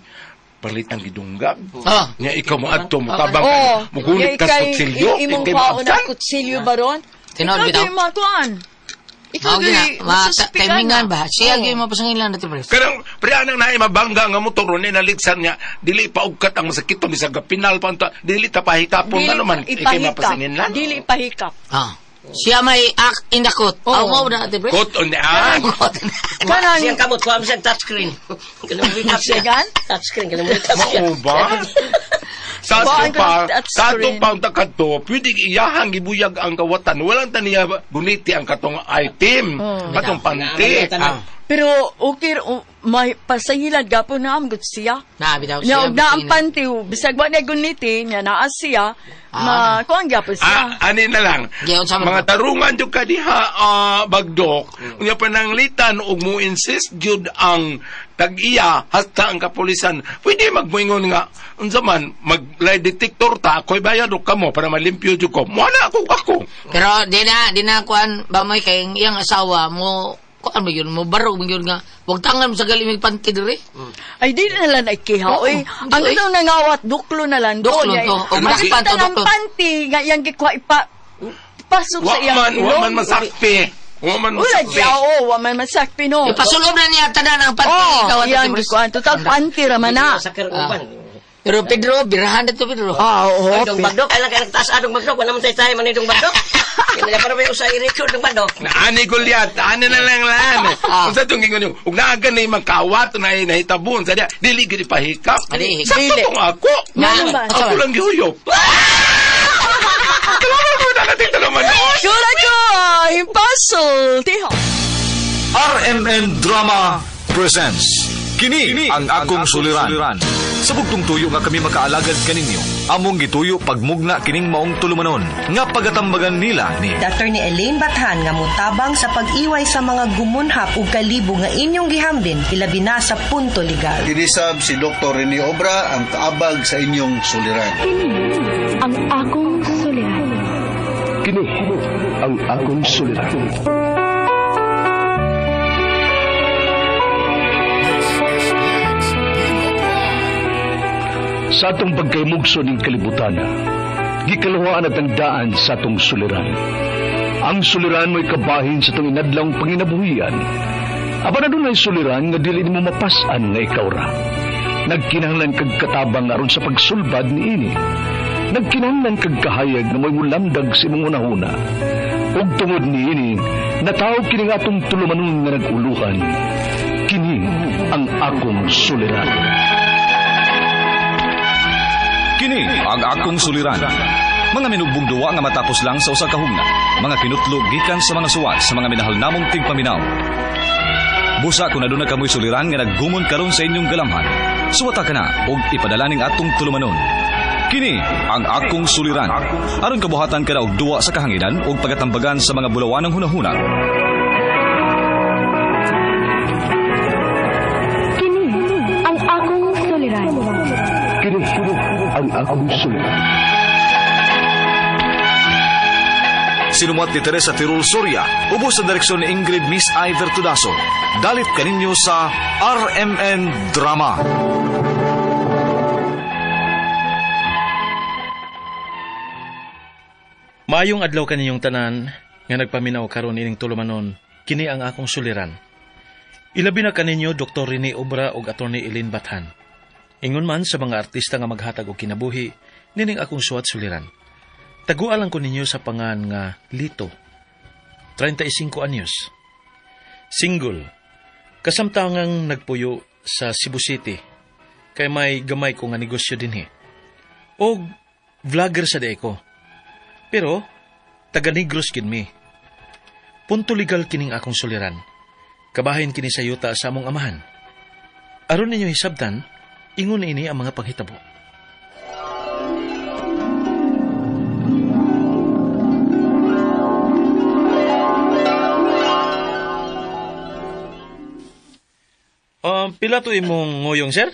palitang gidunggag.
Ah.
Nya ikaw mo adto mo tabang ka,
Oh,
mugunit ka sa kutsilyo,
Imong
ikay
kwaon na
maabtan.
kutsilyo baron.
Tinuod
Ikaw
bitaw.
di makuan. Ikaw
Mao
di
gina,
masuspikan
kaimingan
na.
ba? Siya
Oo.
gyud mapasangilan natin pres.
Karang pre anang naay mabangga nga motor ni naligsan niya dili pa ugkat ang masakit bisag pinal pa unta dili ta pahikapon
Dili
ano man ikay
ipahikap.
mapasanginlan.
Dili ipahikap.
Ah. Siya may act in the court.
Oo.
Aw mo na ate pres.
Coat on the arm.
Kanang
Siyang kamot ko siyang touchscreen. Kanang
Siya?
Touchscreen kanang siya.
Mao ba? Sa ato
Baan ka
pa,
ng touch
sa ato
screen.
pa ang takadto, pwede iyahang gibuyag ang kawatan. Walang taniya guniti ang katong item, katong panty.
Ah.
Pero okay may pasangilan gapon na am gud siya.
Na bitaw
Nya
siya.
og na ang panty bisag wa na guniti nya naa siya ma kuan gyapon siya.
Ah, ani na lang.
Yeah, unsa man
Mga
to?
tarungan jud ka diha, Bagdok. Unya pananglitan og mo insist jud ang tag-iya hasta ang kapulisan. Pwede magmoingon nga unsa man mag lie detector ta ako'y bayad og kamo para malimpyo jud ko. Mo na ako ako.
Pero di na kuan ba may kay iyang asawa mo kuan ba yun mo barog mo yun nga wag tangan mo sa galimig panty diri.
Ay di na lang nagkiha
Oo,
oy.
di,
Ang
oy.
itong nangawat duklo na lang do.
Duklo
Nya,
to. Og
ang
nakpan to,
kita ng
duklo.
panty nga iyang gikuha ipa pasok
Wa
sa iyang
man, wa
ilong.
man masakpi. Wa man
Wala
masakpi.
siya, oo, wa man masakpi no.
Ipasulob na niya tanan ang panty
Oh,
ikaw ate
iyang
Pres.
gikuha. Total panty ra man na.
Sakir uban.
Pero Pedro, birahan na to Pedro.
Ah, oo.
Ay, dong bagdok, ay lang kay nagtaas adong bagdok, wala man tayo man dong bagdok. Kaya para may usay record dong bagdok.
Na ani Goliath, ani na lang lan. Unsa tong gingon niyo? Ug naa gani magkawat na nahitabon sa diya, dili gid ipahikap.
Dili.
Sakto
Dili.
tong ako.
Ngano ba?
Ako lang gihuyop. Kailangan mo na natin naman.
Sure ko, impossible. Tiho.
RMN Drama presents Kini ang akong suliran. Sa bugtong tuyo nga kami makaalagad kaninyo, among gituyo pagmugna kining maong tulumanon nga pagatambagan nila ni
Attorney Elaine Bathan nga motabang sa pag-iway sa mga gumunhap ug kalibo nga inyong gihambin ilabi na sa punto legal.
Kinisab si Dr. Rene Obra ang kaabag sa inyong suliran.
Kini ang akong suliran.
Kini ang akong suliran. Sa atong pagkaymugso ning kalibutan, gikaluhaan at ang daan sa atong suliran. Ang suliran mo'y kabahin sa atong inadlawng panginabuhian. Apan adunay suliran nga dili nimo mapas-an nga ikaw ra. Nagkinahanglan kag katabang aron sa pagsulbad niini. Nagkinahanglan kag kahayag nga mo'y mulamdag sa imong hunahuna. Ug tungod niini, natawag kini nga atong tulumanon nga nag-uluhan. Kini ang akong suliran.
Kini ang akong suliran. Mga minugbong duwa nga matapos lang sa usa ka hugna. Mga kinutlog gikan sa mga suwat sa mga minahal namong tigpaminaw. Busa kung aduna kamoy suliran nga naggumon karon sa inyong galamhan. Suwata ka na og ipadala ning atong tulumanon. Kini ang akong suliran. Aron kabuhatan ka na og duwa sa kahanginan ug pagatambagan sa mga bulawanang hunahuna.
Kini ang akong suliran.
Kini ang akong suliran.
Sinumat ni Teresa Tirul Soria, ubos sa direksyon ni Ingrid Miss Iver Tudaso. Dalit kaninyo sa RMN Drama.
Maayong adlaw kaninyong tanan nga nagpaminaw karon ining tulumanon, kini ang akong suliran. Ilabi na kaninyo Dr. Rene Obra ug Attorney Eileen Bathan. Ingon man sa mga artista nga maghatag og kinabuhi, nining akong suwat suliran. Taguan lang ko ninyo sa pangan nga Lito, 35 anyos. Single, kasamtangang nagpuyo sa Cebu City, kay may gamay ko nga negosyo dinhi. Og vlogger sa di ko. Pero, taga Negros gid mi. Punto legal kining akong suliran. Kabahin kini sa yuta sa among amahan. Aron ninyo hisabtan, ingon ini ang mga panghitabo. Pila to imong ngoyong, sir?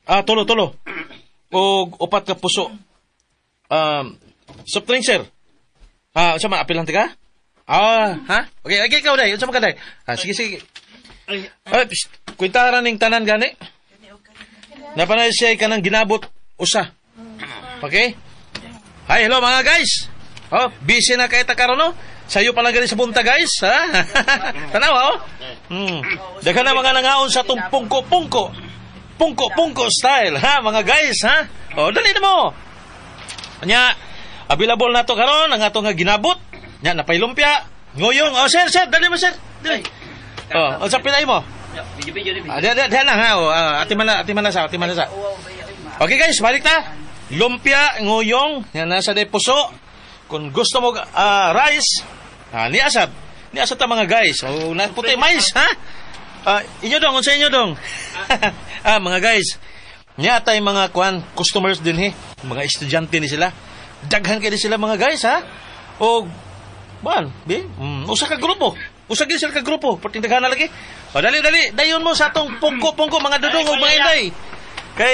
Ah, tulo. Og upat ka puso. Soft drink, sir. Ah, unsa man apil lang tika? Ah, ha? Okay, okay ikaw dai. Unsa man ka dai? Ah, sige. Ay, psst, kwentaran ning tanan gani. Napanay siya kanang ginabot usa. Okay? Hi, hello mga guys. Oh, busy na kay ta karon no? Sayo pa lang gani sa bunta guys, ha? Tanawa oh. Daghan na mga nangaon sa tong pungko-pungko. Pungko-pungko style, ha mga guys, ha? Oh, dali na mo. Anya, available na to karon ang ato nga ginabot. Nya napay lumpia, ngoyong. Oh, sir, dali mo sir. Dali. Oh, unsa pilay mo? Video. Ah, na ha. Oh, ati man na sa. Okay guys, balik ta. Lumpia, ngoyong, yan nasa de puso. Kung gusto mo rice, niasab. Niasab ta mga guys. Oh, na puti mais, ha? Inyo dong, unsa inyo dong? Ah, mga guys. Nya tay mga kuan customers dinhi, mga estudyante ni sila. Daghan kay sila mga guys, ha? Og ban, bi, usa ka grupo. Usa gyud sila ka grupo, perting daghan na lagi. O dali, dayon mo sa atong pungko-pungko mga dudong ug mga inday. Kay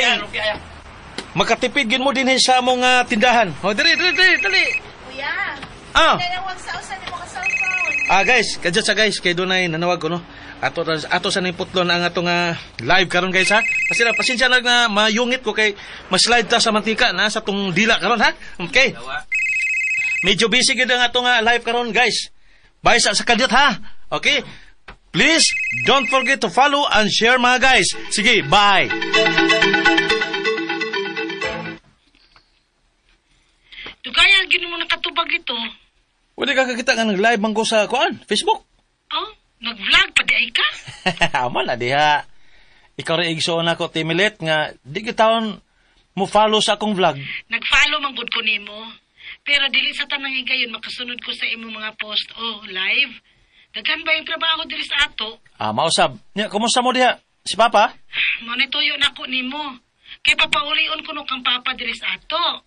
makatipid gyud mo dinhi sa among tindahan. O dali.
Kuya.
Ah.
Nanawag sa usa nimo ka cellphone.
Ah guys, kadyo sa guys kay dunay nanawag ko no. Ato sa ning putlon ang atong live karon guys ha. Kasi pasensya na nga mayungit ko kay maslide ta sa mantika na sa tong dila karon ha. Okay. Medyo busy gyud ang atong live karon guys. Bye sa kadyot ha. Okay? Please don't forget to follow and share mga guys. Sige, bye.
Dugaya gini mo nakatubag ito.
Wala ka kakita nga nag-live man ko sa kuan, Facebook.
Oh, nag-vlog pa di ay ka?
Amo na diha. Ikaw rin igsoon ako, Timilit, nga di gitawon mo follow sa akong vlog.
Nag-follow man gud ko nimo. Pero dili sa tanang higayon makasunod ko sa imong mga post o live. Daghan ba yung trabaho diri sa ato?
Ah, mausab. Nya, kumusta mo diha? Si Papa?
Mao ni tuyo nako nimo. Kay papaulion ko no kang Papa diri sa ato.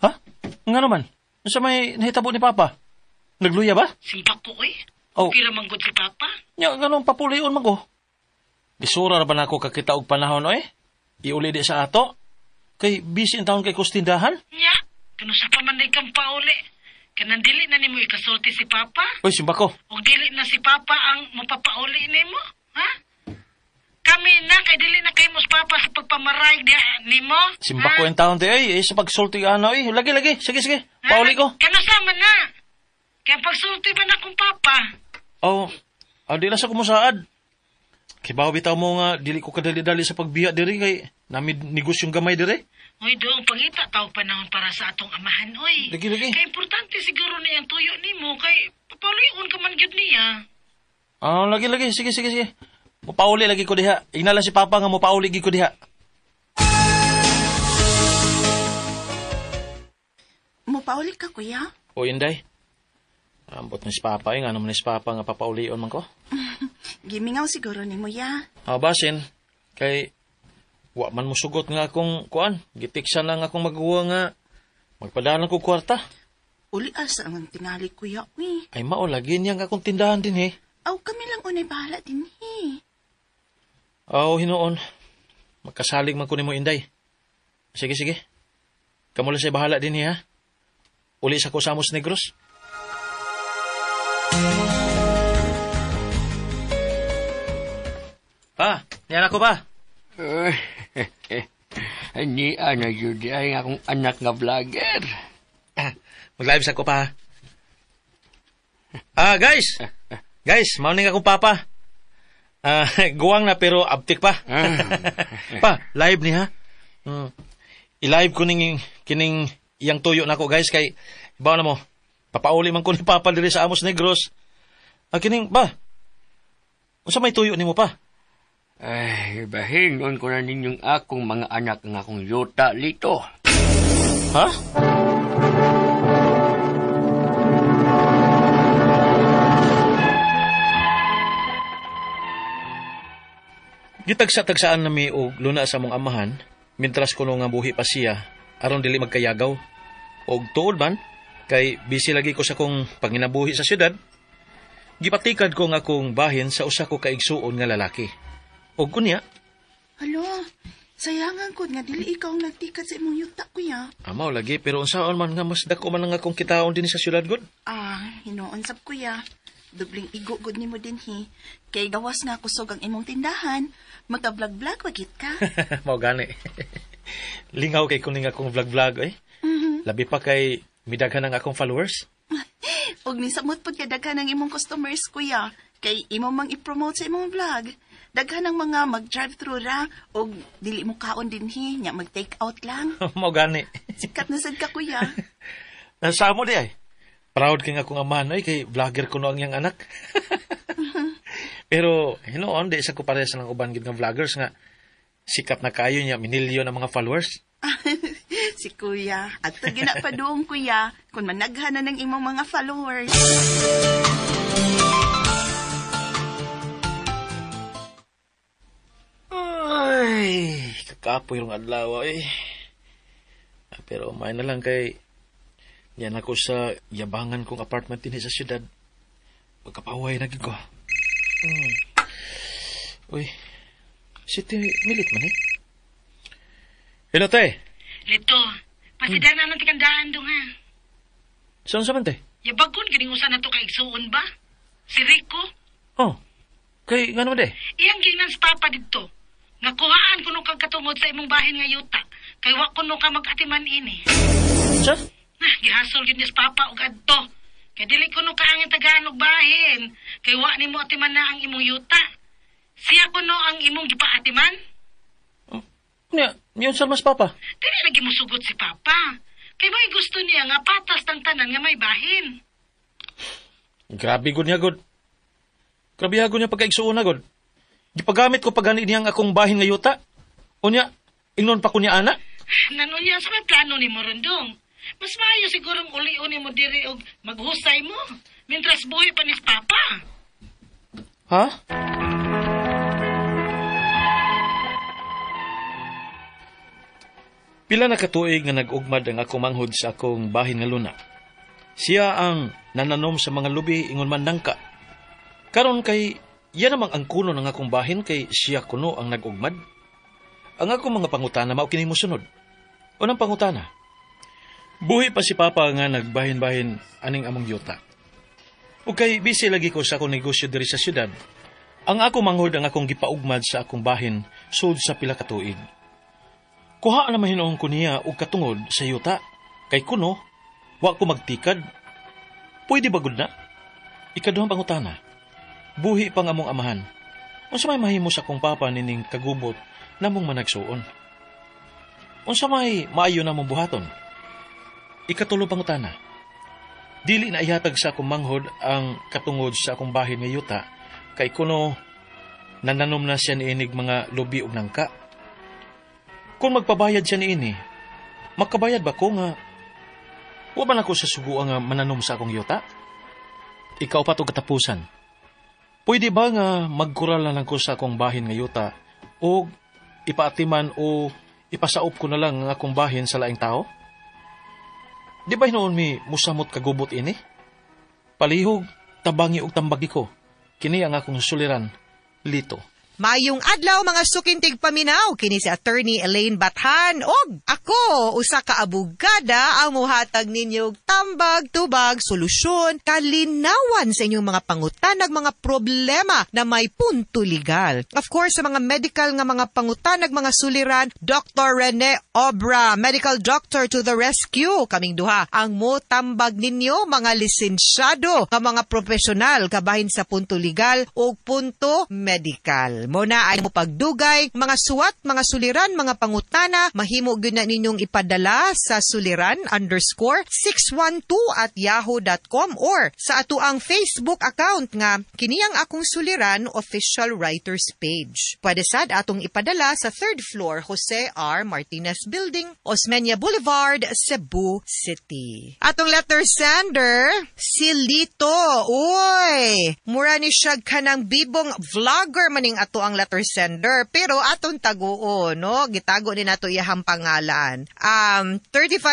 Ha? Nga naman? Unsa may nahitabo ni Papa? Nagluya ba?
Simpak ko oy.
Oh.
Okay ra man gud si Papa.
Nya, ganun papulion man ko. Disura ra ba nako kakita og panahon oy? Iuli di sa ato. Kay busy ang taon kay kustindahan.
Nya, kano sa pa man day kang pauli. Kanang dili na nimo ikasulti si Papa.
Oy, simba ko.
Og dili na si Papa ang mapapauli nimo, ha? Kami na kay dili na kay mos Papa sa pagpamaray diha nimo.
Simba ko ang taon di ay, sa pagsulti ano ay. Lagi. Sige. Pauli ko.
Kano sa man na? Kaya pagsulti ba na kong Papa?
Oh, di lang sa kumusaad. Kibaw bitaw mo nga dili ko kadali-dali sa pagbiya diri kay nami negosyong gamay diri.
Oy, doong pangita tawag panahon para sa atong amahan, oy.
Lagi.
Kay importante siguro niyang tuyo nimo kay papaluyon ka man gyud niya.
Ah, lagi. Sige. Mupauli lagi ko diha. Inala si Papa nga mupauli gi ko diha.
Mupauli ka, kuya?
O Inday. Ambot ni si Papa, nga naman ni si Papa nga papaulion man ko.
Gimingaw siguro nimo ya.
Ah, basin kay wa man musugot nga akong kuan, gitiksan lang akong maguwa nga magpadalan ko kwarta.
Uli asa ang tingali kuya, uy.
Ay mao lagi niya nga akong tindahan din eh.
Aw kami lang unay bahala din eh.
Aw hinuon. Magkasalig man ko nimo Inday. Sige.
Kamo lang sa'y bahala din niya. Uli sa ko sa Amos Negros. Pa, niyan ako ba?
Ni ana jud ay akong anak nga vlogger.
Mag-live sa ko pa. Ah, guys. Guys, mao ning akong papa. Guwang na pero abtik pa. Pa, live ni ha. I-live ko ning kining iyang tuyo nako guys kay ibaw na mo. Papauli man ko ni Papa diri sa Amos Negros. Ah, kining ba? Unsa may tuyo nimo pa?
Ay, bahinon ko na ninyong akong mga anak ang akong yuta lito.
Ha? Gitagsa-tagsaan nami og luna sa mong amahan, mintras kuno nga buhi pa siya, aron dili magkayagaw. Og tuod man, kay busy lagi ko sa kong panginabuhi sa syudad, gipatikad ko ang akong bahin sa usa ko kaigsuon nga lalaki. Og kunya,
Halo, sayangan ko nga dili ikaw ang nagtikat sa imong yuta, kuya.
Amaw lagi, pero unsaon man nga mas dako man ang akong kitaon din sa syudad gud.
Ah, hinuon sab kuya. Dubling igo gud nimo dinhi. Kay gawas nga kusog ang imong tindahan, magka-vlog-vlog wagit ka.
Mao gani. Lingaw kay kuning akong vlog-vlog eh.
Mhm.
Labi pa kay midaghan ang akong followers.
Og nisamot pud kay daghan ang imong customers, kuya. Kay imo mang i-promote sa imong vlog. Daghan ang mga mag-drive-thru ra og dili mo kaon dinhi, nya mag-take out lang.
Mao gani.
Sikat na sad ka, kuya.
Nasa mo di ay. Proud kay nga akong amahan ay kay vlogger kuno ang iyang anak. Pero hinuon di sa ko parehas ng uban gid nga vloggers nga sikat na kaayo niya, minilyon ang mga followers.
Si kuya, at gina pa doong kuya, kung managhan na ng imong mga followers.
Ay, kakapoy rong adlaw eh. Pero may na lang kay yan ako sa yabangan kong apartment din sa syudad. Pagkapaway na gid ko. Uy, si Te Milit man eh. Hello, Te.
Lito, pasidana nang tikandaan dong ha.
Saan sa man, Te?
Yabagon, ganing usa na to kay igsuon ba? Si Rico,
Oh, kay nga naman, de.
iyang ginan sa papa didto. Nga kuhaan kuno kag katungod sa imong bahin nga yuta. Kay wa kuno ka mag-atiman ini.
Sa?
Ah, gihasol gyud ni sa papa og adto. Kay dili kuno ka ang tagaan og bahin. Kay wa nimo atiman na ang imong yuta. Siya kuno ang imong gipaatiman.
Nya, yun sa mas papa.
Dili lagi musugot si papa. Kay may gusto niya nga patas tang tanan nga may bahin.
Grabe gud niya, gud. Grabe gud niya pagkaigsuon na, gud. Gipagamit ko pagani niyang akong bahin nga yuta. Unya, ingnon pa ko niya, ana.
Nanunya sa may plano ni Morondong. Mas maayo sigurong ulion ni mo diri og maghusay mo. Mintras buhi pa ni papa.
Ha? Pila na katuig nga nag-ugmad ang akong manghod sa akong bahin nga luna. Siya ang nananom sa mga lubi ingon man nangka. Karon kay iya namang ang kuno ng akong bahin kay siya kuno ang nag-ugmad. Ang akong mga pangutana mao kini mosunod. Unang pangutana. Buhi pa si Papa nga nagbahin-bahin aning among yuta. Ug kay busy lagi ko sa akong negosyo diri sa syudad. Ang ako manghod ang akong gipaugmad sa akong bahin sud sa pila ka tuig. Kuha na mahinuon ko niya og katungod sa yuta. Kay kuno, wa ko magtikad. Pwede ba gud na? Ikaduhang pangutana. Buhi pang among amahan. Unsa may mahimo sa akong papa nining kagubot namong managsuon? Unsa may maayo namong buhaton? Ikatulo pangutana. Dili na ihatag sa akong manghod ang katungod sa akong bahin nga yuta kay kuno nananom na siya niinig mga lubi ug nangka. Kung magpabayad siya niini, makabayad ba ko nga wa man ako sa suguan nga mananom sa akong yuta? Ikaw pa to katapusan. Pwede ba nga magkural na lang ko sa akong bahin nga yuta o ipaatiman o ipasaop ko na lang ang akong bahin sa laing tao? Di ba hinuon mi musamot kagubot ini? Palihog, tabangi og tambagi ko. Kini ang akong suliran, Lito.
Mayong adlaw, mga sukintig paminaw, kini si Attorney Elaine Bathan og ako usa ka abogada ang muhatag ninyo og tambag, tubag, solusyon, kalinawan sa inyong mga pangutanag, mga problema na may punto legal. Of course, sa mga medical nga mga pangutanag, mga suliran, Dr. Rene Obra, medical doctor to the rescue. Kaming duha ang motambag ninyo, mga lisensyado nga mga profesional kabahin sa punto legal o punto medical. Mo na ay mo pagdugay, mga suwat, mga suliran, mga pangutana, mahimo gyud na ninyong ipadala sa suliran_612@yahoo.com or sa atoang Facebook account nga kiniyang Akong Suliran Official Writers Page. Pwede sad atong ipadala sa third floor, Jose R. Martinez Building, Osmeña Boulevard, Cebu City. Atong letter sender, si Lito. Uy, mura ni siya kanang bibong vlogger maning ato ang letter sender, pero atong taguon, no? Gitago ni nato iyahang pangalan. 35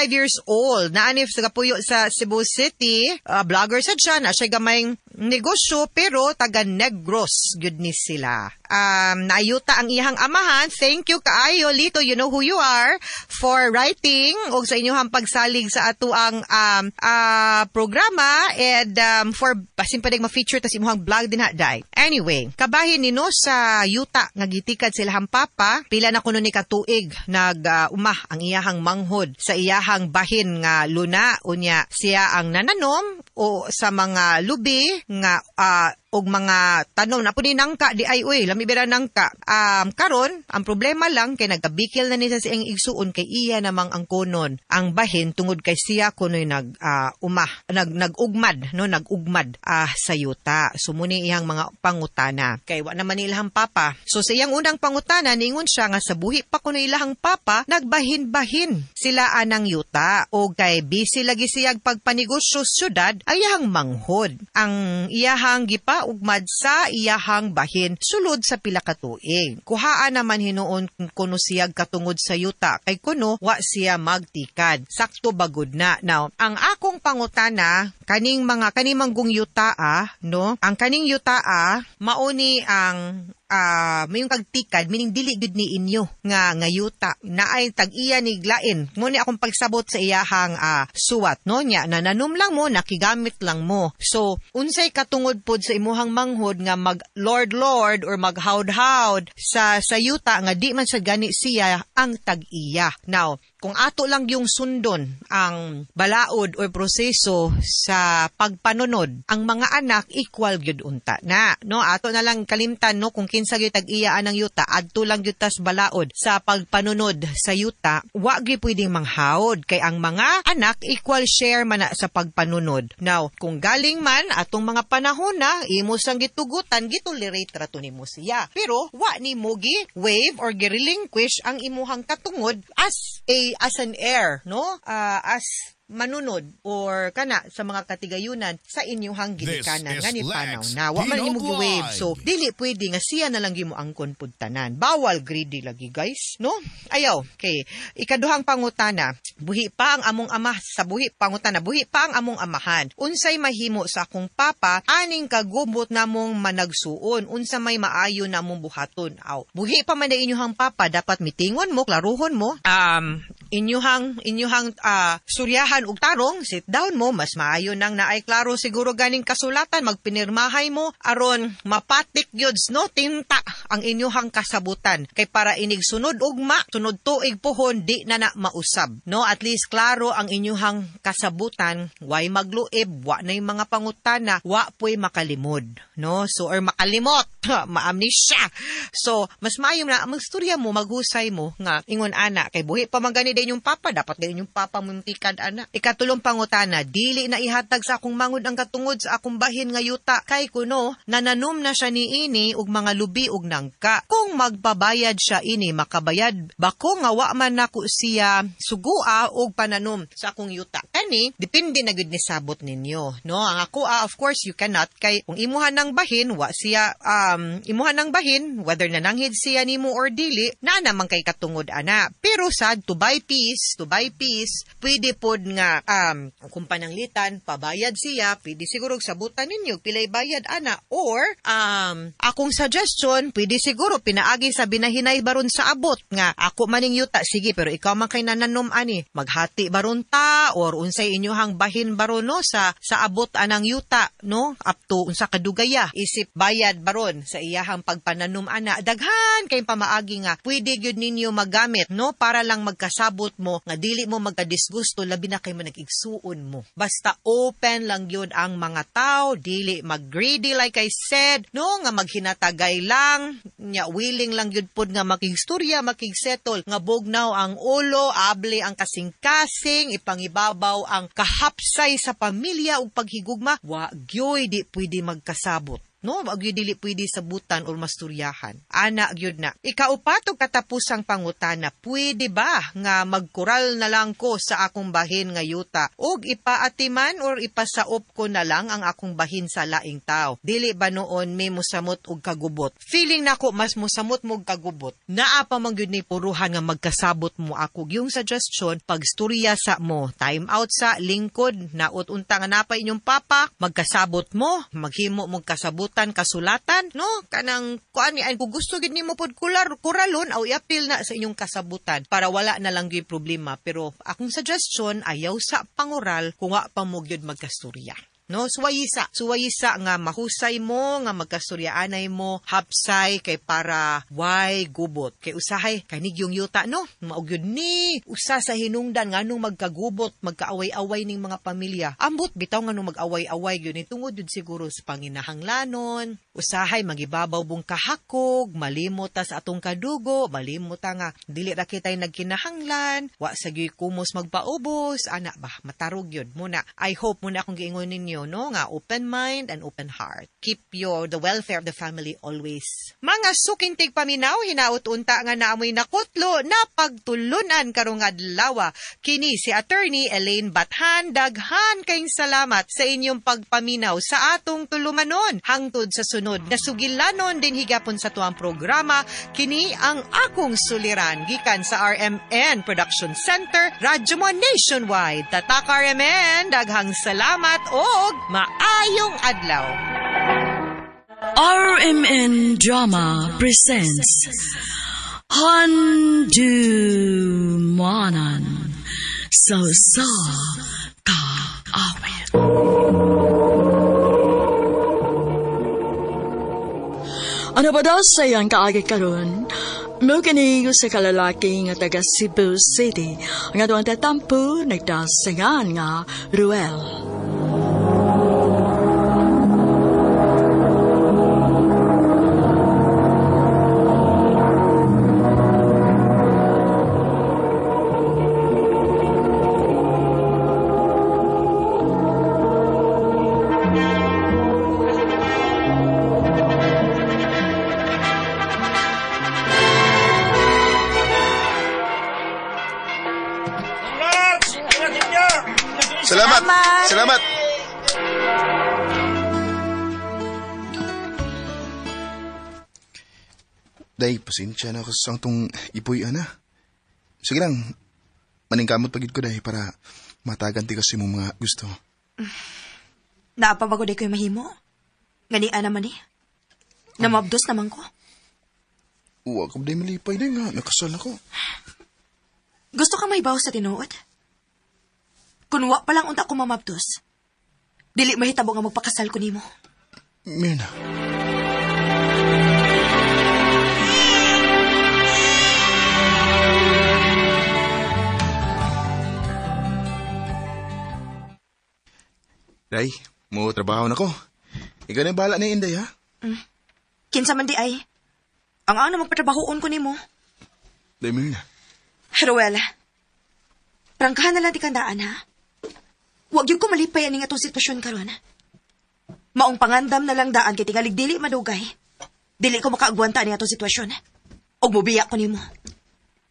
years old, naanif sa kapuyo sa Cebu City, vlogger sad siya, na siya gamayng negosyo pero taga Negros gyud ni sila. Naayuta ang iyang amahan. Thank you kaayo, Lito, you know who you are, for writing og sa inyong pagsalig sa ato ang programa and for basin pa ma-feature tas imong vlog din ha dai. Anyway, kabahin nino sa yuta nga gitikad sila papa, pila na kuno ni katuig nag umah ang iyahang manghod sa iyahang bahin nga luna, unya siya ang nananom o sa mga lubi nga og mga tanom na pud ni nangka di ay, uy, lami bira nangka. Karon ang problema lang kay nagkabikil na ni sa siyang igsuon kay iya namang ang konon ang bahin tungod kay siya kunoy nag umah, nag nagugmad, no, nagugmad sa yuta. So muni iyang mga pangutana kay wa naman ilahang papa. So sa iyang unang pangutana, ningon siya nga sa buhi pa kuno ilahang papa, nagbahin-bahin sila anang yuta og kay busy lagi siyag pagpanegosyo syudad, ayahang manghod ang iyahang gipa ugmad sa iyahang bahin sulod sa pila ka tuig. Kuhaan naman hinuon kuno siyag katungod sa yuta kay kuno wa siya magtikad. Sakto bagud na. Now, ang akong pangutana kaning mga kaning manggong yuta no? Ang kaning yuta mauni ang mayong kagtikad, meaning dili gud ni inyo nga nga yuta naay tag-iya ni glain. Mo ni akong pagsabot sa iyahang suwat, no, nya nananom lang mo, nakigamit lang mo. So unsay katungod pod sa imuhang manghod nga mag lord lord or mag howd howd sa yuta nga di man sa gani siya ang tag-iya? Now, kung ato lang yung sundon ang balaod or proseso sa pagpanunod, ang mga anak equal gyud unta na, no? Ato na lang kalimtan, no, kung kinsa gyud tag-iya anang yuta, adto lang gyud tas balaod sa pagpanunod sa yuta, wa gyud pwedeng manghawd kay ang mga anak equal share man na sa pagpanunod. Now, kung galing man atong mga panahon na imo sang gitugutan, gitolerate ra to nimo siya. Pero wa nimo gi waive or gi-relinquish ang imuhang katungod as a as an heir, no? As manunod or kana sa mga katigayunan sa inyuhang ginikanan nga ni panaw na wa man imo gi-waive. So dili pwede nga siya na lang gimo angkon pud tanan. Bawal greedy lagi, guys, no? Ayaw. Okay. Ikaduhang pangutana, buhi pa ang among ama sa buhi pangutana, buhi pa ang among amahan. Unsay mahimo sa akong papa aning kagubot namong managsuon? Unsa may maayo namong buhaton? Aw. Buhi pa man na inyuhang papa, dapat mitingon mo, klaruhon mo. Inyuhang suryahan og tarong, sit down mo, mas maayo nang naay klaro siguro ganing kasulatan, magpinirmahay mo aron mapatik gyud, no, tinta ang inyuhang kasabutan kay para inig sunod ugma, sunod tuig pohon di na na mausab, no? At least klaro ang inyuhang kasabutan, way magluib, wa nay mga pangutana, wa puy makalimod, no? So or makalimot, maamnesia. So mas maayo na magstorya mo, maghusay mo nga ingon ana kay buhi pa man gani din yung papa, dapat gani yung papa mo tikad ana. Ikatulong pangutana, dili na ihatag sa akong mangod ang katungod sa akong bahin nga yuta kay kuno nananom na siya niini og mga lubi og nangka. Kung magpabayad siya ini, makabayad bako nga wa man nako siya sugua og pananom sa akong yuta? Kani depende na gyud ni sabot ninyo, no? Ang ako of course you cannot kay kung imuha ng bahin, wa siya imuha ng bahin whether nananghid siya nimo or dili, naa naman kay katungod ana. Pero sad to buy peace, to buy peace, pwede pod nga kung pananglitan pabayad siya, pwede siguro sabutan ninyo pilay bayad ana, or akong suggestion, pwede siguro pinaagi sa binahinay baron sa abot nga ako maning yuta, sige pero ikaw man kay nananom ani, maghati baron ta or unsay inyohang bahin baron, no, sa abot anang yuta, no, up to unsa kadugaya isip bayad baron sa iyahang pagpananom ana. Daghan kay pamaagi nga pwede gyud ninyo magamit, no, para lang magkasabot mo nga dili mo magkadisgusto, labi na kay manag-igsuon mo. Basta open lang gyud ang mga tao, dili mag-greedy like I said, no, nga maghinatagay lang, nya willing lang gyud pod nga makigstorya, makigsettle, nga bugnaw ang ulo, able ang kasing-kasing, ipangibabaw ang kahapsay sa pamilya ug paghigugma, wa gyoy di pwede magkasabot. No, wag gyud dili pwede sabutan or masturyahan. Ana gyud na. Ikaupat og katapusang pangutana, pwede ba nga magkural na lang ko sa akong bahin nga yuta og ipaatiman or ipasaop ko na lang ang akong bahin sa laing tao? Dili ba noon may musamot og kagubot? Feeling nako mas musamot mo og kagubot. Naa pa man gyud ni puruhan nga magkasabot mo. Ako yung suggestion, pagsturya sa mo, time out sa lingkod, naot unta nga napay inyong papa, magkasabot mo, maghimo mo kasabot kasulatan, no, kanang kuan ni kung gusto gid nimo pod kuralon aw i-appeal na sa inyong kasabutan para wala na lang gyud problema. Pero akong suggestion, ayaw sa pangural kung wa pa mo gyud magkasturya. No, suwayisa nga mahusay mo, nga magkasuryaanay mo, hapsay kay para way gubot. Kay usahay kanig yung yuta, no, mao gyud ni usa sa hinungdan nganong magkagubot, magkaaway-away ning mga pamilya. Ambot bitaw nganong mag-away-away gyud ni tungod gyud siguro sa panginahanglanon. Usahay magibabaw bung kahakog, malimot ta sa atong kadugo, malimot ta nga dili ra kitay nagkinahanglan, wa sa gyud kumos magpaubos, ana ba, matarog gyud muna. I hope muna akong giingon ninyo, no, nga open mind and open heart. Keep the welfare of the family always. Mga suking tigpaminaw, hinaut unta nga naamoy nakutlo na pagtulunan karong adlaw. Kini si Attorney Elaine Bathan, daghan kayong salamat sa inyong pagpaminaw sa atong tulumanon. Hangtod sa sunod na sugilanon din higapon sa tuang programa, kini ang Akong Suliran gikan sa RMN Production Center, Radyo Mo Nationwide. Tatak RMN, daghang salamat og maayong adlaw.
RMN Drama presents Handumanan sa Usa Ka Awit. Ano ba daw sa iyang kaagi karon? Mo kini sa kalalaki nga taga Cebu City nga doon tatampo nagdasingan nga Ruel.
Salamat. Salamat. Day, pasensya na ako sa tong ipoy, ana. Sige lang, maningkamot pagid ko, day, para matagan ti kasi mong mga gusto.
Naapa ba ko day ko'y mahimo? Ganian naman eh. Namabdos naman ko.
Uwa ko day malipay day nga, nakasal ako.
Gusto ka may baw sa tinuod? Kunwa pa lang unta ko mamabdos. Dili mahitabo nga magpakasal ko nimo.
Mirna. Day, mo trabaho na ko. Ikaw na bahala ni Inday, ha?
Kinsa man di ay. Ang ano magpatrabahoon ko nimo.
Day, Mirna.
Ruel, prangkahan na lang di kandaan, ha? Huwag yung kumalipay aning atong sitwasyon karon. Maong pangandam na lang daan kay tingalig dili madugay. Dili ko makaagwanta aning atong sitwasyon. Og mobiya ko nimo.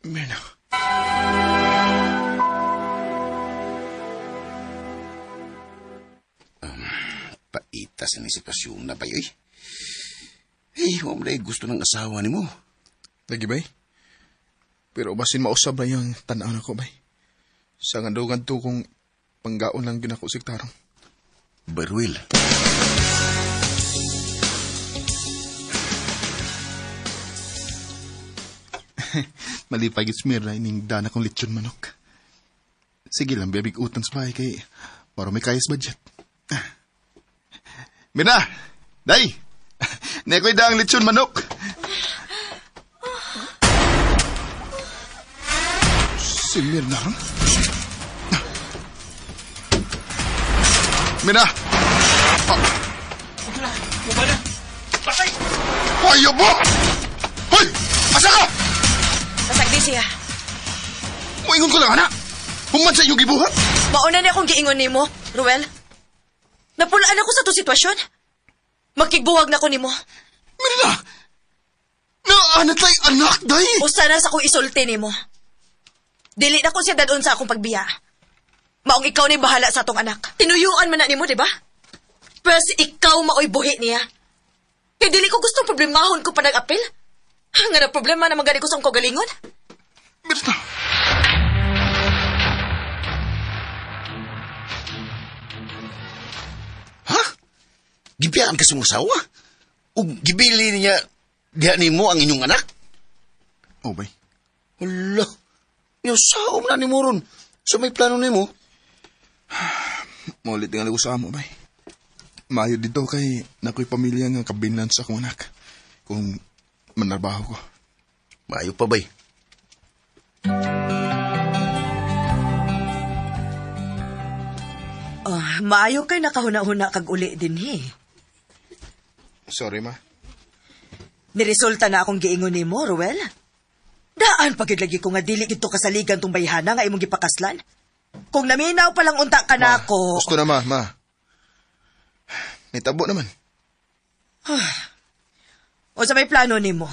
Mirna.
Paitas na sitwasyon na ba yun? Eh, huwag mo gusto ng asawa ni mo.
Lagi ba? Pero basin mausab na yung tanaw na ko, bay. Sa nga to kung panggaon lang ginako siktarong.
Barwil.
Malipay gid Mirna ining dana kong lechon manok. Sige lang, bibig utan sa bahay kay para may kayas budget. Mirna! Day! Nekoy daang lechon manok! Si Mirna ron? Mirna!
Mubana! Patay!
Hoy, mo! Hoy! Asa ka?
Nasagdi siya.
Moingon ko lang, anak! Human sa iyong gibuhat!
Mauna ni akong giingon nimo, Ruel. Napulaan ako sa to sitwasyon. Makigbuwag na ko nimo.
Mirna! Naanat lay anak, day!
Usa na sa akong isulti nimo. Dili na ko siya dadon sa akong pagbiya. Maong ikaw ni bahala sa atong anak. Tinuyuan man na nimo, di ba? Pwes ikaw maoy buhi niya. Kaya dili ko gustong problemahon ko pa nag-apil. Nga na problema na magani ko sa akong kagalingon.
Mirna!
Ha? Gibiyaan ka sa mong asawa? O gibili niya diha nimo ang inyong anak?
Oh, bay.
Hala, yung saom na ni mo ron. Sa may plano nimo?
Maulit nga ko sa amo, bay. Maayo dito kay nakoy pamilya nga kabinlan sa akong anak. Kung manarbaho ko.
Maayo pa, bay.
Oh, maayo kay nakahuna-huna kag uli dinhi.
Sorry, ma.
Niresulta na akong giingon nimo, Ruel. Daan pagid lagi ko nga dili gid to kasaligan tong bayhana nga imong gipakaslan. Kung naminaw pa lang unta ka na ako.
Gusto na, ma. Ma. Nitabo naman.
O sa may plano nimo?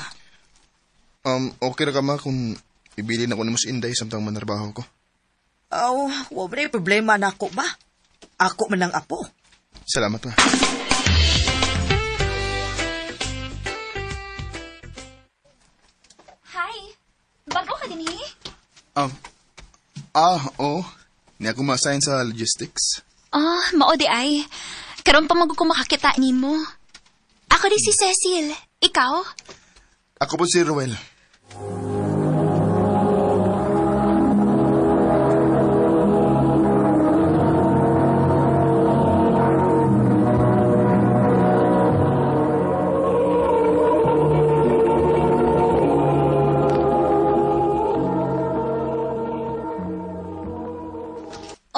Okay ra ka, ma, kung ibilin ako nimo si Inday samtang manarbaho ko.
Aw, wa ba problema na ako ba? Ako man ang apo.
Salamat, ma.
Hi! Bago ka din eh?
Oo. Niya ako ma-assign sa logistics.
Oh, mao di ay. Karon pa mag ko makakita nimo. Ako di si Cecil. Ikaw?
Ako po si Ruel.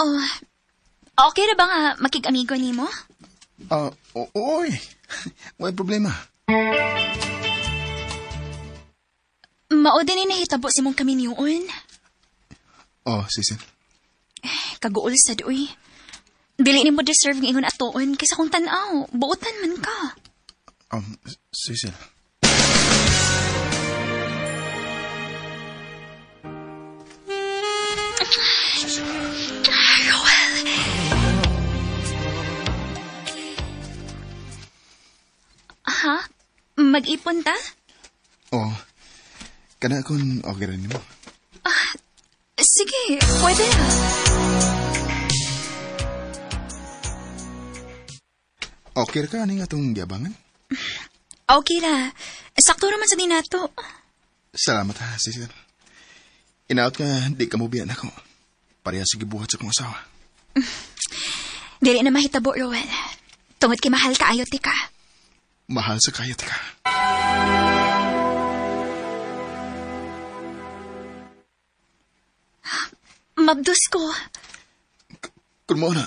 Oh, okay ra ba nga makig-amigo nimo?
Oo, eh. Walang problema.
Mao din ni nahitabo si mong kami niyon.
Oh, Cecil.
Kaguol sa duoy. Dili nimo deserve nga ingon atoon kaysa kung tan-aw, buotan man ka.
Cecil.
Roel. Ha? Mag-ipon ta?
Oh, kana kung okay rin mo.
Ah, sige, pwede na.
Okay ka ani nga itong giabangan?
Okay ra. Sakto raman sa dinato.
Salamat ha, Cecil. Inaot ka, di ka mo biyan ako. Pareha sige buhat sa kong asawa.
Dili na mahitabo, Roel. Tungod kay mahal kaayo ti ka.
Mahal sa kaya ti ka.
Mabdus ko.
Kung mo na,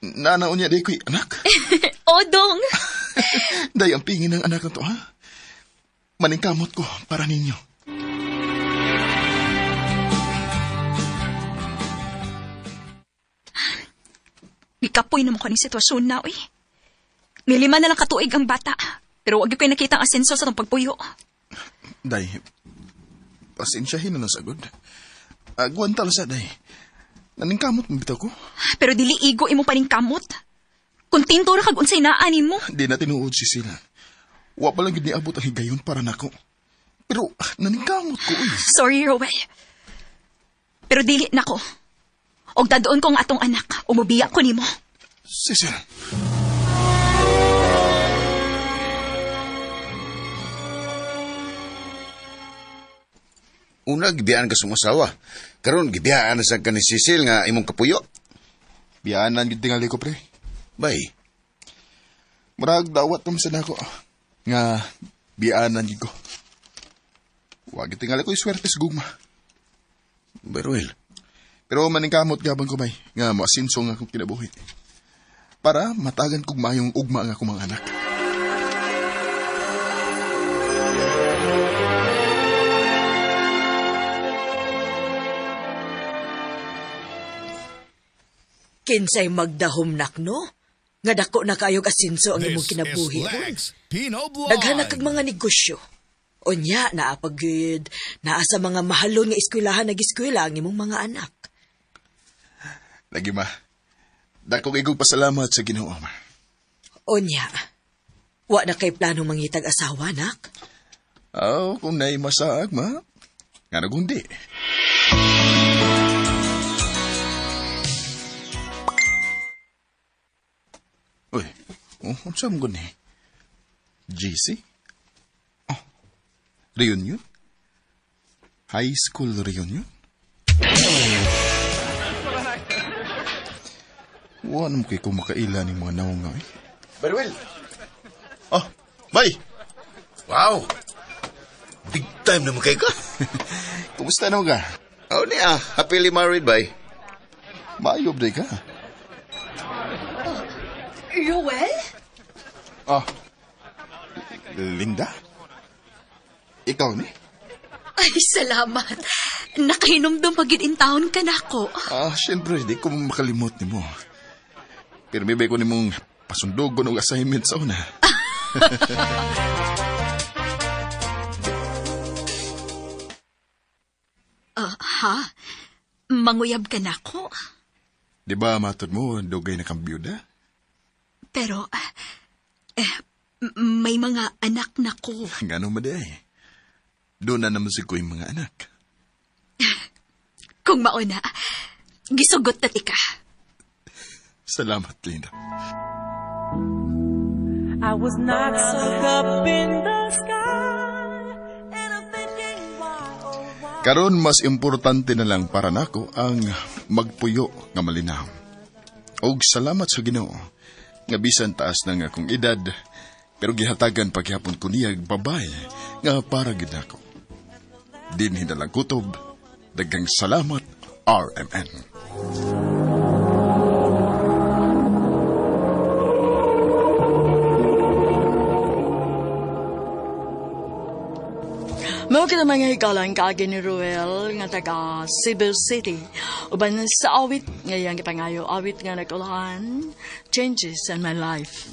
nanaon niya di ko'y anak.
Odong!
Day ang pingin ng anak na to, ha? Maningkamot ko para ninyo.
Gikapoy naman ko ng sitwasyon na, uy. Nilima na lang katuig ang bata. Pero wag yung kayo nakita ang asenso sa itong pagpuyo.
Day, pasensyahin na nasagod. Agwanta lang sa, day. Naningkamot mo bitaw ko.
Pero dili igo imo paningkamot. Kontento ra kag unsay naa nimo.
Di na tinuod si sila. Wa pa lang gid niabot ang higayon para nako. Pero naningkamot ko, uy.
Sorry, Rowel. Pero dili na ko. Og dadoon ko ang atong anak, umubiya ko nimo.
Cecil.
Una, gibiyaan ka sa imong asawa. Karon gibiyaan na sa ka ni Cecil nga imong kapuyo.
Biyaanan gid tingali ko, pre.
Bay.
Murag dawat pa man nako nga biyaanan gid ko. Wa gid tingali ko iswerte sa gugma.
Beruel.
Pero maningkamot gabang ko bay nga moasinso nga akong kinabuhi. Para matagan kog maayong ugma nga akong mga anak.
Kinsay magdahom nakno? Nga dako na kaayog asinso ang imong kinabuhi. Daghan na kag mga negosyo. Unya, naa pa gyud, naa sa mga mahalon nga eskwelahan nag-eskwela ang imong mga anak.
Lagi ma. Dako kay kog pasalamat sa Ginoo, ma.
Unya, wa na kay plano mangitag asawa, nak?
Aw, kung naay masaag, ma. Nga nagundi. Uy, oh, unsa mo gani? GC? Oh, reunion? High school reunion? Wa naman kay ko makaila ni mga naong nga eh.
Beruel.
Oh, bye!
Wow! Big time naman kay ka.
Kumusta naman ka?
Oh, niya. Happily married, bay.
Maayob day ka.
Rowel?
Ah, Linda? Ikaw ni?
Ay, salamat. Nakahinumdum pag in taon ka na ako.
Ah, syempre, di ko makalimot ni mo. Pero may ko ni mong pasundugon og assignment sa una.
Ha? Manguyab ka na ako.
Di ba, matod mo, dugay na kang byuda?
Pero, may mga anak na ko.
Gano'n ba di ay? Doon na naman si ko yung mga anak.
Kung mauna, gisugot na tika.
Salamat, Linda.
I was not so up in the sky.
Karon mas importante na lang para nako ang magpuyo nga malinaw. Og salamat sa Ginoo nga bisan taas na nga akong edad, pero gihatagan paghapon ko niya babae nga para gid nako. Dinhi na lang kutob, daghang salamat, RMN.
Mao kita mga hikalang kaagi ni Ruel nga taga Cebu City. Uban sa awit ngayang gipangayo awit nga nagulahan, Changes in My Life.